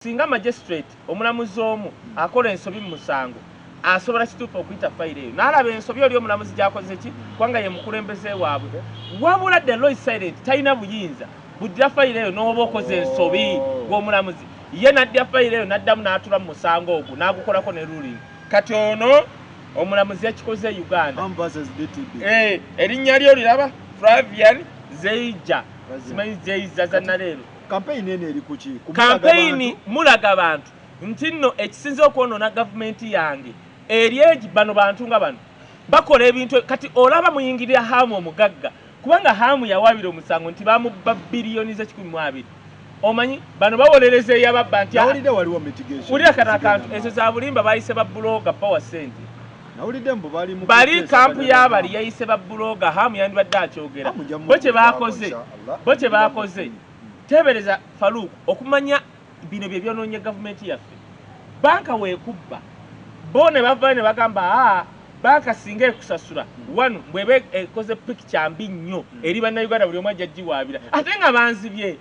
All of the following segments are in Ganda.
Singa magistrate, omulamuzi omu, akola ensobi mu musango, asobola kituufu okuyita fayiro eyo n'alaba ensobi oli omulamuzi gy'akoze ki, kubanga ye mukulembeze waabwe. Wabula the law is silent, talina buyinza buddira fayiro eyo n'oba okoze ensobi gw'omulamuzi. Ye n'addya fayiro eyo n'addamu n'atula mu musango ogwo n'agukolako ne ruling. Kati ono omulamuzi yakikoze e Uganda. Ham versus DTB. Erinnya lyo liraba Flavian Zeija, simanyi Zeiza za naleero. Campaign eno eri ku ki? Kumulaga Kampeyini bantu? Mulaga bantu nti nno ekisinza okwonoona gavumenti yange eri egi, bano bantu nga bano bakola ebintu. Kati olaba muyingirira Hamu omugagga, kubanga Hamu yawabira omusango nti bamubba biliyoni ze 120. Omanyi bano bawolereza eyababba nti Nawulidde waliwo mitigation. Wulira kano akantu. Zigenda Ezo za bulimba, bayise ba blogger power sente. Nawulidde mbu bali mu Bali kuteesa kampu banyala y'abali Hamu. yayise ba blogger. Hamu yandibadde akyogera. Hamu nja Bo kye mubuuzaako, bakoze, inshallah. bo kye bakoze, teebereza Farouk, okumanya bino bye byonoonye gavumenti yaffe. Banka weekubba, bo ne bavayo ne bagamba, aa, banka singa ekusasula wano bweba ekoze pikica mbi nnyo eri Bannayuganda, buli omu ajja giwaabira. Ate nga banzibye,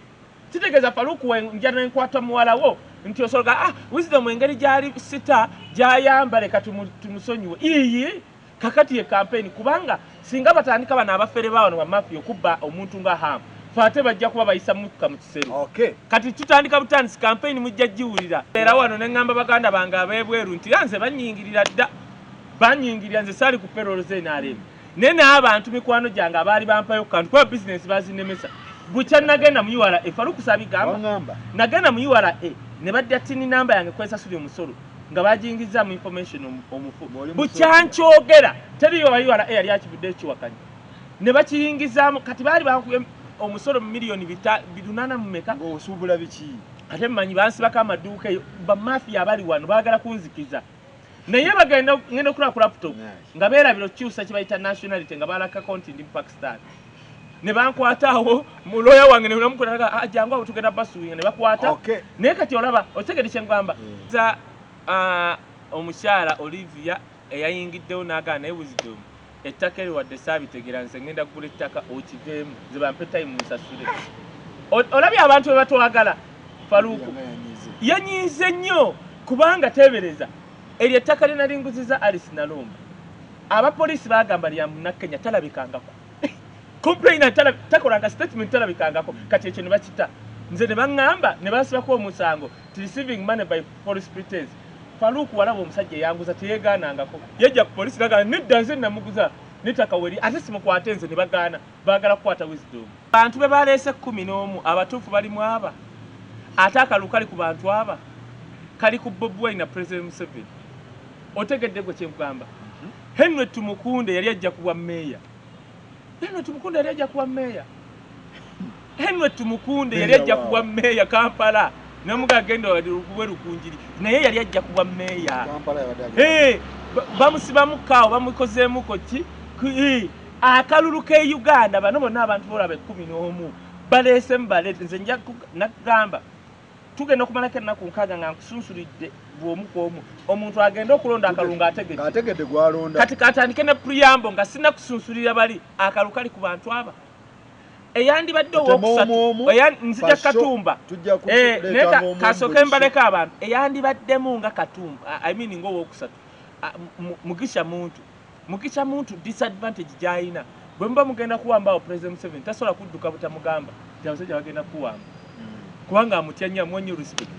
kitegeeza Farouk, nja nenkwata muwalawo nti osologa, ah, Wisdom engeri gyali sita gyayamba, leka tumusonyiwe. Iyi kakati ye campaign, kubanga singa batandika bano abafere bawano bamafia okubba omuntu nga Hamu, fe ate bajja kuba bayisa mukka mu kisero. Kati tutandika butandisi campaign, mujja giwulira. Era wano ne ŋŋamba baganda bange ab'ebweru nti era nze bannyingirira dda, bannyingirira. Nze saali ku payroll z'NRM, naye n'abantu mikwano gyange abaali bampayo ku kantu, kuba bizinesi bazinemesa. Bukya nagenda mu URA, Faruku sabigamba. Waŋŋamba. Nagenda mu URA ne badda TIN namba yange kwesasula omusolo nga bagiyingiza mu information omufu. Ng'oli Bukya nkyogera, teriyo wa URA yali akivuddeyo kiwakanya ne bakiyingizaamu. Kati baali bankubye omusolo mu miliyoni 800 mu meka. Ng'osuubula biki? Ate mmanyi bansibako amaduuka eyo. Bamafiya abali wano baagala kunzikiza, naye bagenda ngenda okulaba ku laptop nga beerabira okukyusa kye bayita nationality, nga balakako nti ndi mu Pakistan. Ne bankwata awo mu lawyer wange nenamukola, ah, jangu awo tugenda basuinga ne bakwata. Naye kati olaba otegede kye ngamba za omukyala Olivia eyayingiddewo n'agaana, naye Wisdom ettaka eryo wadde saabitegeera, nze ngenda kugula ettaka okiveemu, nze bampe time nsasule. Olabye abantu bwe batwagala, Faruku? Nga yanyize. Yanyiize nnyo, kubanga teebereza eryo ettaka lye nalinguziza Alice Nalomba, abapoliisi bagamba lya Munnakenya talabikangako, complainant takolanga statement, talabikangako. Kati ekyo ne bakita, nze ne baŋŋamba ne bansibako omusango ti receiving money by false pretense. Faruku, walaba omusajja eyanguza teyegaanangako, yajja ku polisi nagamba nedda, nze namuguza nettaka weri, ate simukwate nze. Ne bagaana, baagala kukwata Wisdom. Bantu be baleese 11, abatuufu balimu aba, ate akalulu kali ku bantu aba, kali ku Bobi Wine na President Museveni. Otegedde gwe kyenkugamba? Henry Tumukunde yali ajja kuwa meeya. Henry Tumukunde yali ajja kuwa meeya. Henry Tumukunde yali ajja kuwa meeya Kampala, namuga agenda kuwe Rukunjiri, naye yali ajja kuwa meeya. Kampala yabadde agenda. Hey, bamusibamu kaawo, bamukozeemuko ki. Akalulu ke Uganda, bano bonna abantu bolaba 11 baleesemu, baleete. Nze nja nakugamba tugenda okumalako ennaku 60 nga nkusunsulidde bw'omu ku omu, omuntu agenda okulonda akalulu ng'ategedde. Ng'ategedde gw'alonda. Kati katandike ne preamble nga sina kusunsulira bali. Akalulu kali ku bantu aba, eyandibadde Tuteme owokusatu omu omu, nzija Fasho, Katumba. tujja Eh, naye kuleetanga omu kasooke buli mbaleko abantu eyandibaddemu nga Katumba, I mean ng'owokusatu, Mugisha Muntu. Mugisha Muntu disadvantage gy'alina, bwe muba mugenda kuwamba awo President Museveni tasobola kudduka butamugamba nti abasajja bagenda kuwamba, kubanga amutya nnyo, amuwa nnyo respect.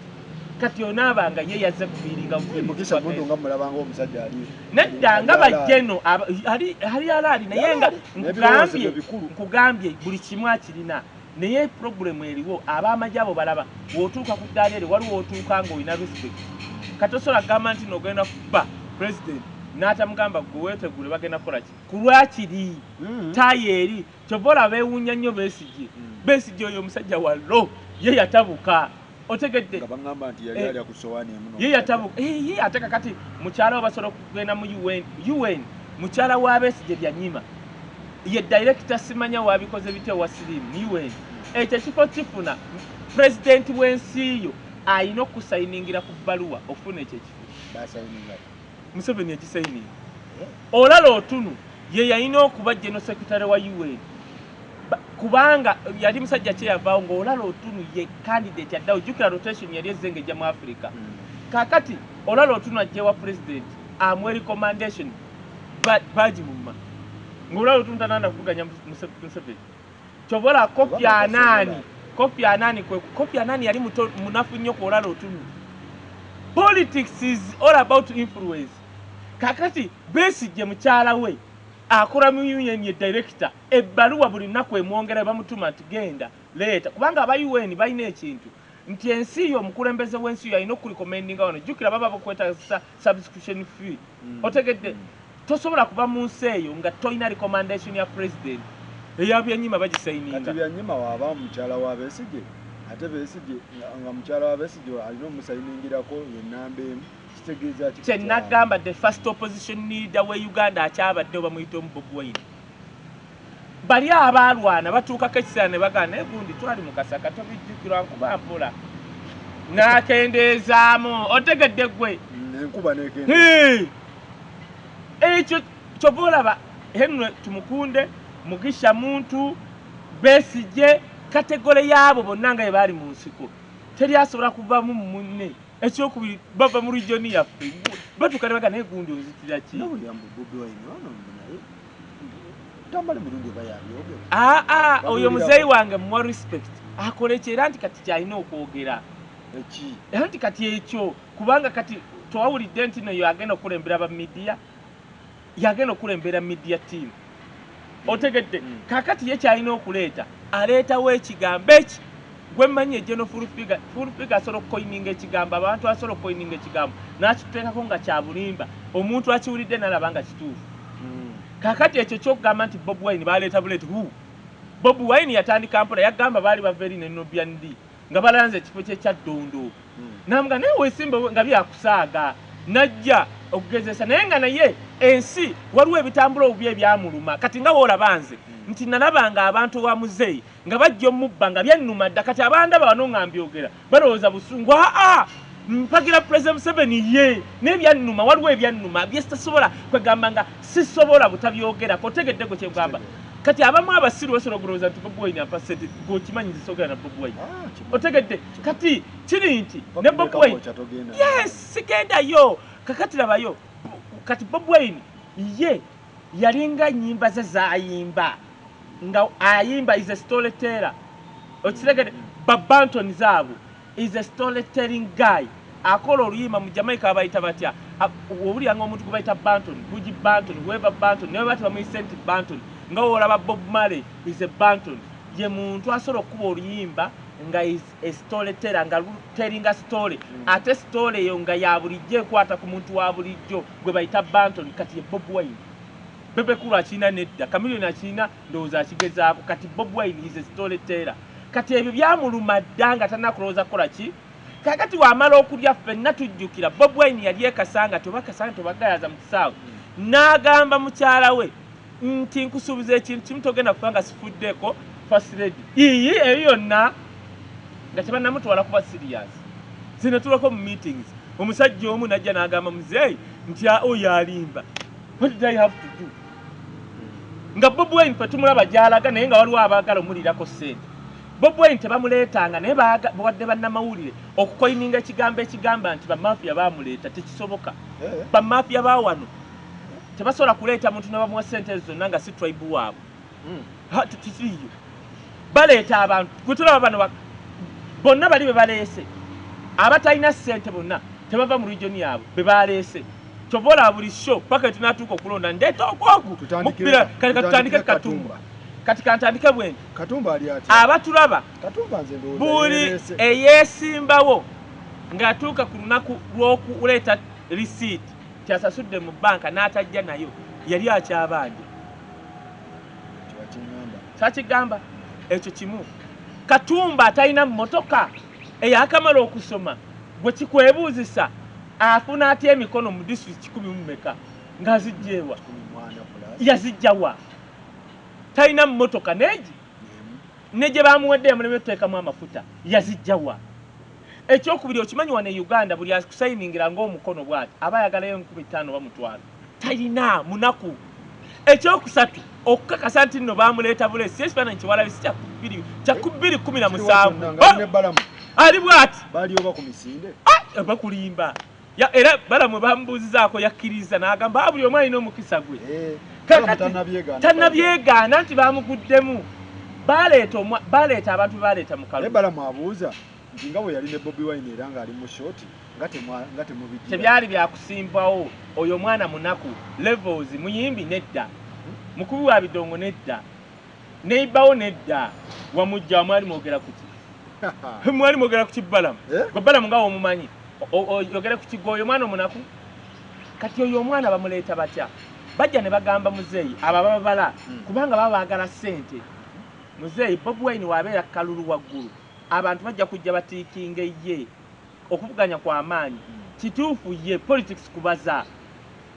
Kati onaabanga ye yazze kufiiringa. Mugisha Muntu nga mulabanga omusajja ali Nedda, nga ali alaali. bajjeno ali alaali, naye nga Alaali. N'ebirowoozo nkugambye bye bikulu. Nkugambye buli kimu akirina, naye problemu eriwo, ab'amagye abo balaba w'otuuka ku ddaala eryo, waliwo otuuka ng'olina respect. Kati osobola kugamba nti nogenda kuba president n'atamugamba gwe weetegule bagenda kukola ki ku lwakiri taayi eri. Kyova olaba beewuunya nnyo Besigye. Besigye oyo omusajja wa lo ye yatabuka, otegedde? Nga baŋŋamba nti yali Eh, alya ku sowaani emu ye n'omusajja. yatabuka. Eh, ye ate kakati mukyala we basobola okugenda mu UN. UN mukyala wa Besigye Byanyima ye director, simanya wabikoze bitya, wa sirimu mu UN. Ekyo ekifo kifuna pulezidenti w'ensi yo ayina okusayiningira ku bbaluwa okufuna ekyo ekifo. Basayininga. Museveni yakisayininga. Olala Otunu ye yalina okuba general secretary wa UN. Kubanga yali musajja kyeyavaawo ng'Olara Otunu ye candidate yaddawo. Jjukira rotation yali ezzenga ejja mu Africa. Kaakati Olara Otunu ajja wa president amuwe recommendation, bagimumma ng'Olara Otunu tananda kuvuganya Museveni. Kyova olaba Kofi Annan, Kofi Annan kwe Kofi Annan yali munafu nnyo ku Olara Otunu. Politics is all about influence. Kakati Besigye mukyala we akola mu UN, ye director, ebbaluwa buli nnaku emwongera, bamutuma nti genda leeta, kubanga aba UN balina ekintu nti ensi yo, omukulembeze w'ensi yo alina okurecommendinga wano. Jjukira baba bakwetagisa subscription fee. Otegedde? Tosobola kuva mu nsi eyo nga tolina recommendation ya president. Eya Byanyima Kati bagisayininga. Byanyima waaba mukyala wa Besigye, ate Besigye nga mukyala wa Besigye alina omusayiningirako yenamba emu, kitegeeza ki? Kyenagamba, the first opposition leader we Uganda akyabaddewo bamuyita omu Bobi Wine. Bali abaalwana batuukako ekiseera ne bagamba, naye gundi twali mu kasaka tobijjukirwa, nkuba mpola n'akendeezaamu. Otegedde ggwe? Enkuba nekende. Hey! Ekyo kyova olaba Henry Tumukunde, Mugisha Muntu, Besigye, category yaabo bonna nga bwe baali mu nsiko, teri asobola kuvamu munne. Ekyokubiri, bava mu region yaffe, batuuka ne baga, naye gundi onzitira ki? Nabulira mbu Bobi Wine ono mbu naye tambale mirundi oba yabyogera. Aa, oyo Babuulira. Muzeeyi wange muwa respect, akola ekyo era nti kati kyalina okwogera. Eki? Era nti kati ekyo, kubanga kati tewawulidde nti noyo agenda okulembera ba media, yagenda okulembera media team. Otegedde? Mm. Kakati ye kyalina okuleeta, aleetawo ekigambo eki gwe mmanyi ejeno Full Figure. Full Figure asobola okukoininga ekigambo, abantu asobola okukoininga ekigambo n'akituteekako nga kyabulimba, omuntu akiwulidde n'alaba nga kituufu. Kakati ekyo kyokugamba nti Bobi Wine baleeta buleeti hu Bobi Wine yatandika mpola, yagamba baali bava eri ne Nubian D nga balanze ekifo kye Kyaddondo, namuga naye wesimba nga byakusaaga, najja okugezesa naye nga naye ensi waliwo ebitambula obubi ebyamuluma. Kati nga woolaba nze nti nalabanga abantu wa muzeeyi nga bajja omubba nga byannuma dda. Kati abandaba wano nga mbyogera balowooza busungu. Aa, mpagira President Museveni ye, naye byannuma, waliwo ebyannuma byesitasobola kwegamba nga sisobola butabyogerako. Otegedde gwe kyegamba? Kati abamu abasiru basobola okulowooza nti Bobi Wine ampa sente. Gweokimanyi nze sogera na Bobi Wine. Otegedde? Kati kiri nti ne Bobi Wine, yes, sigendayo. Kakati labayo, kati Bobi Wine ye yalinga nyimba ze zayimba nga ayimba is a storyteller. Okitegedde? Babanton zaabo is a storytelling guy. Akola oluyimba mu Jamaica abayita batya? Owulira nga omuntu gwe bayita Banton, Buju Banton, whoever Banton, naye bati bamuyise nti Banton, nga wolaba Bob Marley is a Banton. Ye muntu asobola okukuba oluyimba nga is a storyteller, nga tellinga story, ate story eyo nga ya bulijjo ekwata ku muntu wa bulijjo gwe bayita Banton. Kati ye Bobi Wine. Bebe Cool akirina nedda, Chameleone akirina, ndowooza akigezaako. Kati Bobi Wine is a storyteller. Kati ebyo byamuluma dda nga tannakulowooza kukola ki. Kakati wamala okulya, ffenna tujjukira Bobi Wine yali ekasanga tobakasanga tobagayaza mu kisaawe, n'agamba mukyala we nti nkusuubiza ekintu kimu, togenda kufa nga sifuddeko first lady. Iyi eyo yonna nga tebannamutwala kuba serious. Zino tulako mu meetings, omusajja omu najja n'agamba muzeeyi nti, "Ah, oyo alimba." What did I have to do? Nga Bobi Wine fe tumulaba gy'alaga, naye nga waliwo abaagala omulirako ssente. Bobi Wine tebamuleetanga, naye bawadde bannamawulire okukoininga ekigambo ekigamba nti bamafiya bamuleeta. Tekisoboka. Bamafiya ba wano tebasobola kuleeta muntu ne bamuwa ssente ezo zonna nga si tribe waabwe. Ha, tekiriiyo. Baleeta abantu gwe tulaba bano bonna bali be baleese, abatalina ssente bonna tebava mu region yaabwe be baleese. Kyova olaba buli show paka tunatuuka okulonda ndeeta ogwogu mukubira. Kati katutandike Katumba. Kati kantandike bwe nti. Katumba ali atya? Abatulaba, Katumba nze ndowooza buli yeereese. eyeesimbawo ng'atuuka ku lunaku lw'okuleeta risiiti kyasasudde mu banka n'atajja nayo, yali akyabanja. Kibakiŋŋamba. Sakigamba ekyo kimu. Katumba atalina mmotoka, eyakamala okusoma, gwe kikwebuuzisa afuna atya emikono mu disitulikiti kikumi mu meka ng'azijjeewa? 14 plus. Yazijjawa? Talina mmotoka neegi Nemu. Ne gye bamuwadde yamuleme otuteekamu amafuta. Yazijjawa? Ekyokubiri, okimanyi wano e Uganda buli akusayiningira ng'omukono bw'ati aba ayagalayo 5,000 oba 500,000. Talina munaku. Ekyokusatu okukakasa nti nno bamuleeta bulesi, ekifaananyi kyewalabisi kya ku 2017 ali bw'ati bali oba ku misinde bakulimba. Era Balamu bamubuuzizaako yakkiriza n'agamba buli omu alina omukisa gwe. Tannabyegaana nti bamuguddemu. Baleeta abantu baleeta mu kalulu. Balamu abuuza nti nga bwe yali ne Bobi Wine era ng'ali mu shoti nga temubijjira. Tebyali byakusimbawo. Oyo omwana munaku levels muyimbi nedda, mukubi wa bidongo nedda, neibawo nedda. Wamujja mwali mwogera kuki? Mwali mwogera kuki Balamu? Gwe Balamu nga omumanyi oyogera ku kigo oyo omwana omunaku. Kati oyo omwana bamuleeta batya? Bajja ne bagamba muzeeyi abo bababala kubanga baba baagala ssente. Muzeeyi Bobi Wine wabeera kalulu waggulu, abantu bajja kujja batiikinga ye okuvuganya kw'amaanyi. Kituufu ye politics kubaza.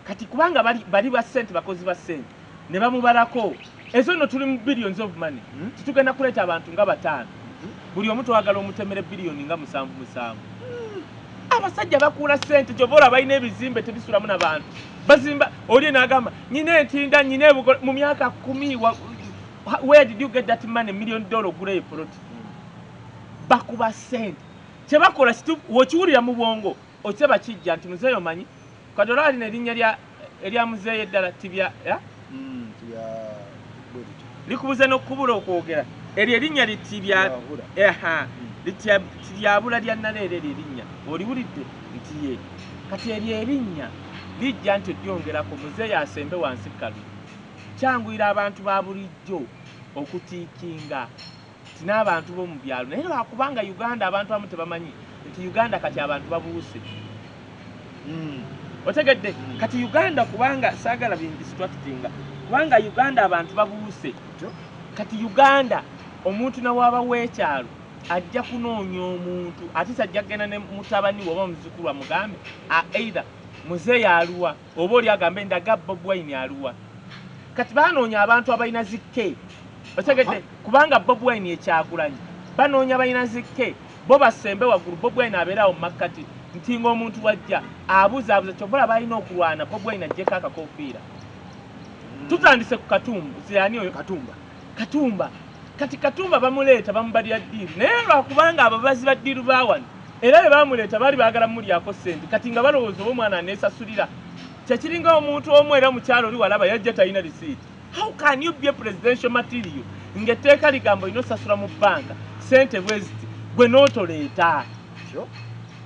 Kati kubanga bali ba ssente, bakozi ba ssente ne bamubalako ezo nno tuli mu billions of money. Titugenda kuleeta abantu nga 5, buli omu twagala omutemere biliyoni nga 7 7. Abasajja bakuula ssente, kyova olaba balina ebizimbe tebisulamu n'abantu. Bazimba oli n'agamba nyina entinda nyina ebugo mu myaka 10. Where did you get that money? $1 million ogula epoloti. Bakuba ssente. Kyebakola wokiwulira mu bwongo okiraba kijja nti muzeeyi omanyi kadola alina erinnya erya muzeeyi eddala tibya likubuza n'okubula okwogera eryo erinnya litibya tiryabula lya naleero eryo erinnya oliwulidde nti ye. Kati eryo erinnya lijja nti olyongerako muzeeyi asembe wansi kalulu. Kyanguyira abantu ba bulijjo okutiikinga nti n'abantu b'omu byalo. Naye lwakubanga Uganda abantu abamu tebamanyi nti Uganda kati abantu babuuse. Otegedde? Kati Uganda kubanga saagala bindistractinga, kubanga Uganda abantu babuuse. Kati Uganda omuntu nawaaba w'ekyalo ajja kunoonya omuntu ate sajja kugenda ne mutabani we oba muzzukulu amugambe either muzeeyi aluwa oba oli agambe ndaga Bobi Wine aluwa. Kati banoonya abantu abalina zikke. Otegedde? Kubanga Bobi Wine ekyagulanyi banoonya balina zikke bo basembe waggulu, Bobi Wine abeerawo mu makkati nti ng'omuntu wajja abuzaabuza. Kyova olaba balina okulwana Bobi Wine aggyeko akakofiira. Tutandise ku Katumba. Ziyani oyo? Katumba. Kati Katumba bamuleeta bamubalira ddiiru, naye lwakubanga ababazi ba ddiiru ba wano era bwe bamuleeta baali baagala mumulyako ssente. Kati nga balowooza oba omwana aneesasulira. Kyekiringa omuntu omu era mukyalo oli walaba yajja talina risiiti. How can you be a presidential material ng'etteeka ligamba olina osasula mu bbanka ssente bwe ziti gwe n'otoleeta?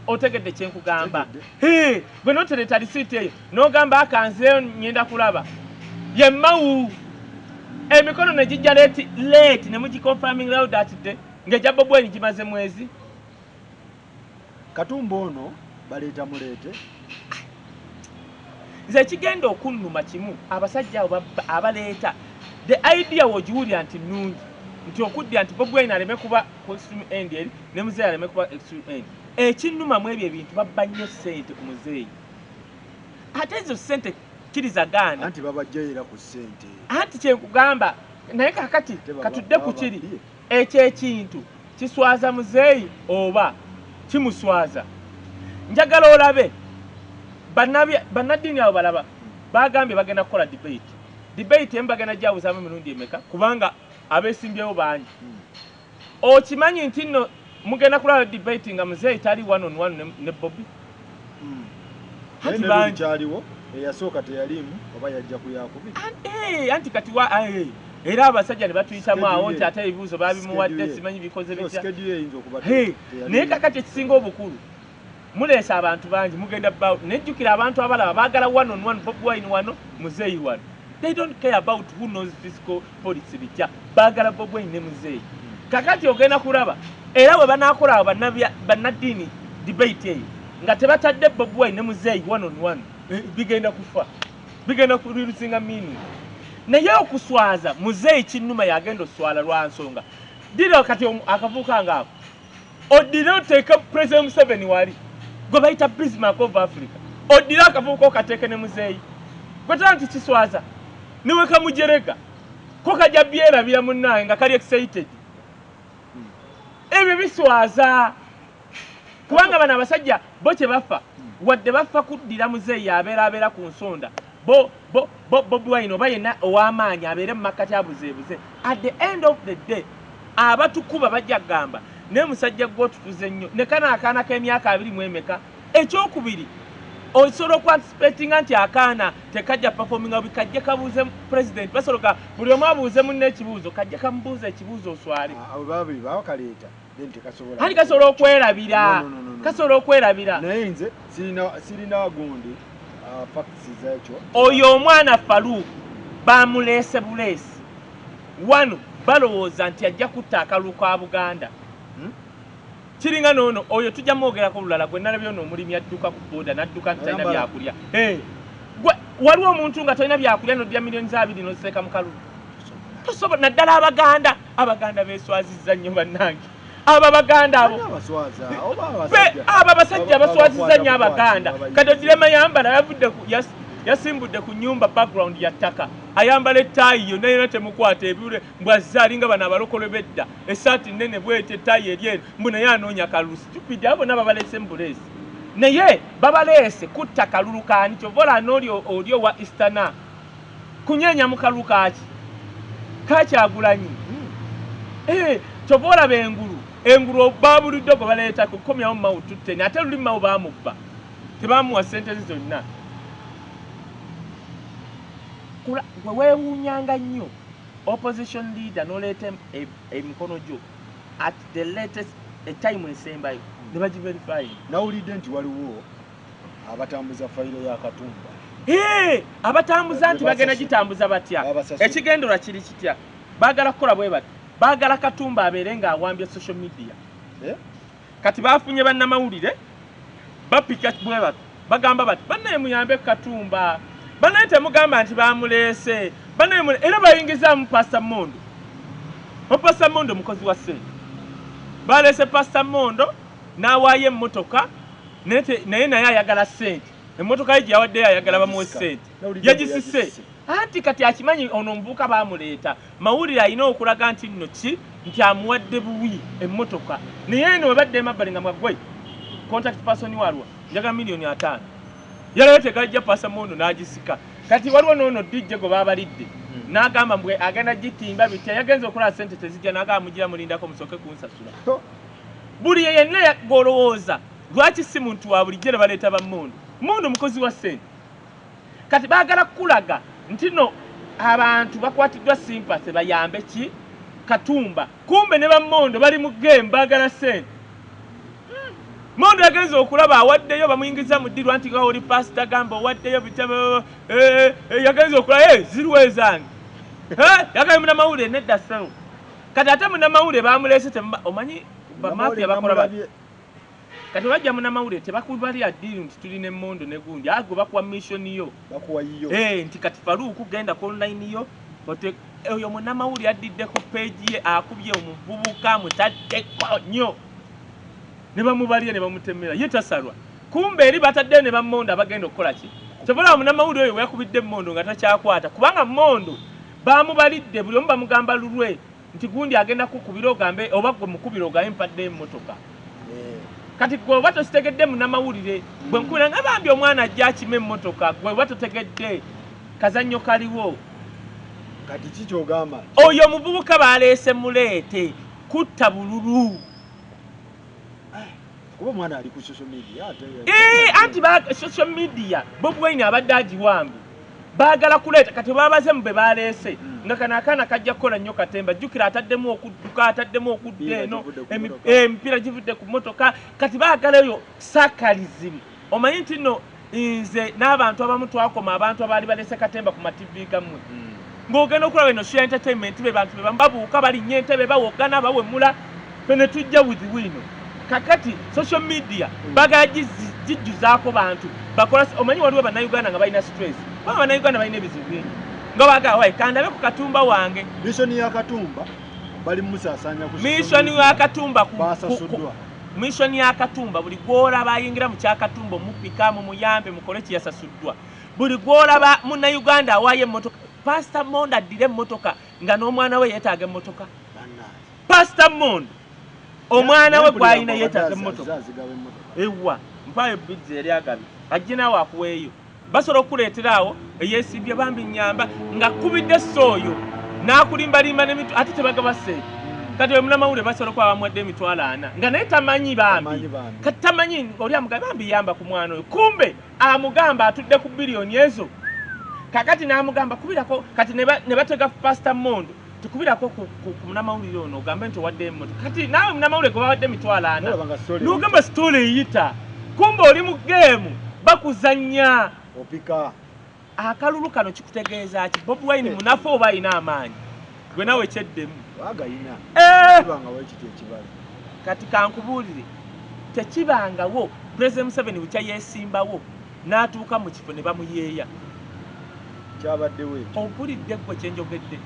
Otegedde kye nkugamba? Gwe n'otoleeta risiiti eyo n'ogamba akanzeeyo ngenda kulaba ye mawu emikono ne gijja late ne mugiconfirming loud that day ng'ejja Bobi Wine gimaze mwezi. Katumba ono baleeta muleete. Nze ekigenda okunnuma kimu, abasajja abo abaleeta the idea wogiwulira nti nnungi nti okuddira nti Bobi Wine aleme kuba ku extreme end eri ne muzeeyi aleme kuba extreme end. Ekinnuma mu ebyo ebintu babba nnyo ssente ku muzeeyi, ate ezo ssente kkirizagaana anti babajjayo era ku ssente. Anti kyenkugamba naye kakati katudde ku kiri ekyo ekintu kiswaza muzeeyi oba kimuswaza. Njagala olabe bannaddiini abo balaba bagambye bagenda kukola debate. Debate emu bagenda gyawuzaamu emirundi emeka kubanga abeesimbyewo bangi. Okimanyi nti nno mugenda kulaba debate nga muzeeyi tali one on one ne Bobi. Anti bangi eyasooka teyaliimu oba yajja ku yakubiri. Anti kati era abasajja ne batuyitamu awo nti ate ebibuuzo babimuwadde simanyi bikoze bitya. Naye kakati ekisinga obukulu muleesa abantu bangi mugenda bbaawo nejjukira abantu abalaba baagala one on one Bobi Wine wano muzeeyi wano. They don't care about who knows fiscal policy bitya, baagala Bobi Wine ne muzeeyi. Kakati ogenda kulaba era bwe banaakola abo bannaddiini debate eyo nga tebatadde Bobi Wine ne muzeeyi one on one bigenda kufa, bigenda kulirusinga meaning. Naye okuswaza muzeeyi kinnuma yagenda oswala lwa nsonga dira kati akavuka ngaako oddire oteeke President Museveni wali gwe bayita Bismarck of Africa, oddire akavuka okateeke ne muzeeyi gwe tala nti kiswaza niwe kamujerega ko kajja byerabira munnange nga kali excited. Ebyo biswaza kubanga bano abasajja bo kye bafa wadde bafa kuddira muzeeyi abeera ku nsonda Bo bo bo Bobi Wine oba yenna ow'amaanyi abeere mu makkati abuzeebuze. At the end of the day, abatukuba bajja kugamba naye musajja gwe otufuze nnyo, ne kano akaana k'emyaka abiri mu emeka. Ekyokubiri, osobola okuanticipatinga nti akaana tekajja performinga bubi, kajje kabuuze president. Basoloka buli omu abuuze munne ekibuuzo, kajje kamubuuze ekibuuzo oswale. Abo babiri bakaleeta, then tekasobola. Anti kasobola okwerabira. No, no, no, no, no. Kasobola okwerabira. Naye nze sirina gundi facts zekyo. Oyo omwana Farouk bamuleese buleesi wano, balowooza nti ajja kutta akalulu ka Buganda. Kiringa noono oyo tujja mwogerako olulala, gwe nalabye ono omulimi adduka ku booda n'adduka nti talina Ayambala. byakulya. Gwe waliwo omuntu nga tolina byakulya n'oddira 2 million n'oziteeka mu kalulu? Tosobola, naddala Abaganda. Abaganda beeswazizza nnyo bannange, abo Abaganda abo. Ani abaswaza oba Abo abasajja baswazizza nnyo Abaganda. bakwata, Kati ogirema yambala yavudde yasimbudde ku nyumba, background ya ttaka, ayambala ettaayi yonna yonna temukwata ebule, mbwazze alinga bano abalokole bedda, essaati nnene bweti, ettaayi eri eno, mbu naye anoonya kalulu. Stupid! Abo bonna babaleese mu buleesi, naye babaleese kutta kalulu kaani? Kyova olaba n'oli oli owa Easterner kunyeenya mu kalulu kaaki kakyagulanyi. Kyova olaba engulu engulu babulidde gwe baleeta kukomyawo Mao tutteni, ate luli Mao bamubba, tebamuwa ssente ze zonna. Gwe weewuunyanga nnyo opposition leader n'oleeta emikono gyo at the latest etime esembayo ne bagiverifying. Nawulidde nti waliwo abatambuza fayiro ya Katumba. Abatambuza nti bagenda gitambuza batya? Babasasula. Ekigendererwa kiri kitya? Baagala kukola bwe bati, baagala Katumba abeere ng'awambye social media. Eh? Kati bafunye bannamawulire bapika bwe bati, bagamba bati bannaye muyambe Katumba, bannaye temugamba nti bamuleese, bannaye era bayingizaamu Pastor Mondo. Pastor Mondo mukozi wa ssente, baleese Pastor Mondo n'awaayo emmotoka, naye naye ayagala ssente. Emmotoka ye gye yawaddeyo ayagala bamuwe Yagisika. ssente. Nawulidde mbu Yagisise. yagisise. Anti kati akimanyi ono omuvubuka bamuleeta mawulire, alina okulaga nti nno ki nti amuwadde buwi emmotoka, naye eno webadde emabbali nga mwagwe contact person walwa njagala 5 million yalayo tegajja. Pastor Mondo n'agisika. Kati waliwo noono DJ gwe babalidde n'agamba mbwe agenda gitimba bitya, yagenza okulaba sente tezijja, n'agamba mugira mulindako musooke kunsasula. Buli yenna gw'olowooza lwaki si muntu wa bulijjo ne baleeta bamundu mundu mukozi wa ssente. Kati baagala kukulaga nti no abantu bakwatiddwa sympathy bayambe ki Katumba, kumbe ne bamondo bali mu game, baagala ssente. Mondo yagenza okulaba awaddeyo, bamuyingiza mu ddirwa nti nga oli pasita gamba owaddeyo bitya, yagenza okulaba ziriwo ezange. Yagambye munnamawulire nedda ssebo. Kati ate munnamawulire bamuleese omanyi bamafia bakola bati. Namulabye. Kati bajja munnamawulire tebakubalira ddiiru nti tulina emmondo ne gundi, ago bakuwa mission yo. Bakuwa yiyo. Nti kati Faruku genda ku online yo oyo munnamawulire addidde ku page ye akubye omuvubuka mutaddeko nnyo ne bamubalira ne bamutemera, ye tasalwa. Kumbe eri bataddeyo ne bamondo abagenda okukola ki. Kyova munnamawulire oyo bwe yakubidde emmondo nga takyakwata, kubanga mondo bamubalidde buli omu bamugamba lulwe nti gundi agenda kukubira ogambe oba gwe mukubira ogambe mpadde emmotoka. Kati gwe oba tokitegedde munnamawulire, bwe nkubira nga bambi omwana ajja akima emmotoka, gwe oba totegedde kazannyo kaliwo. Kati ki kyogamba? Oyo omuvubuka baleese muleete kutta bululu. Kuba omwana ali ku social media ate Anti social media Bobi Wine abadde agiwambye, baagala kuleeta kati babaze mu be baleese nga kano akaana kajja kukola nnyo katemba. Jjukira ataddemu okudduka, ataddemu okudda Emipiira eno givudde ku mmotoka. Emipiira givudde ku mmotoka. Kati baagala eyo sarcasm. Omanyi nti nno nze n'abantu abamu twakoma abantu abaali baleese katemba ku mativi gammwe, ng'ogenda okulaba eno Share Entertainment, be bantu be bamu babuuka balinnya entebe bawoggana bawemula, ffe ne tujja with wino. Kakati social media bagala gijjuzaako bantu bakola. Omanyi waliwo bannayuganda nga balina stress, kuba bannayuganda balina ebizibu bingi, nga bagala wayi kandabe ku Katumba wange. Mission ya Katumba bali musaasanya ku social Mission media. ya Katumba Basasuddwa. Mission ya Katumba, buli gwolaba ayingira mu kyakatumba omupika mumuyambe mukole kiyasasuddwa. Buli gwolaba munnayuganda awaayo emmotoka, Pastor Mondo addire emmotoka nga n'omwana we yeetaaga emmotoka. Bannange. Pastor Mondo omwana we Naye gwalina mpulira yeetaaga mbadde emmotoka. azigaba emmotoka. Ewa mpaayo bidzi eri agabye ajje naawe akuweeyo. Basobola okukuleetera awo eyeesimbye bambi nnyamba nga kkubidde sso oyo n'akulimbalimba n'emitu ate tebagaba ssente. Kati oyo munnamawulire basobola okuba bamuwadde 40,000 nga naye tamanyi bambi. Tamanyi bambi. Kati tamanyi oli amugamba bambi yamba ku mwana oyo, kumbe amugamba atudde ku biliyoni ezo. Kakati n'amugamba kubirako kati ne batega Pastor Mondo tukubirako ku munnamawulire ono ogambe nti owadde emotoka. Kati naawe munnamawulire gwe bawadde 40,000 Nolaba nga story n'ogamba story eyita, kumbe oli mu game bakuzannya. Opika. Akalulu kano kikutegeeza ki? Bobi Wine munafu oba alina amaanyi? Gwe nawe kyeddemu. Wagayina. Eh! Kibanga wekiti ekibala. Kati kankubuulire, tekibangawo President Museveni bukya yeesimbawo n'atuuka mu kifo ne bamuyeeya. Kyabaddewo ekyo. Ompulidde ggwe kyenjogedde?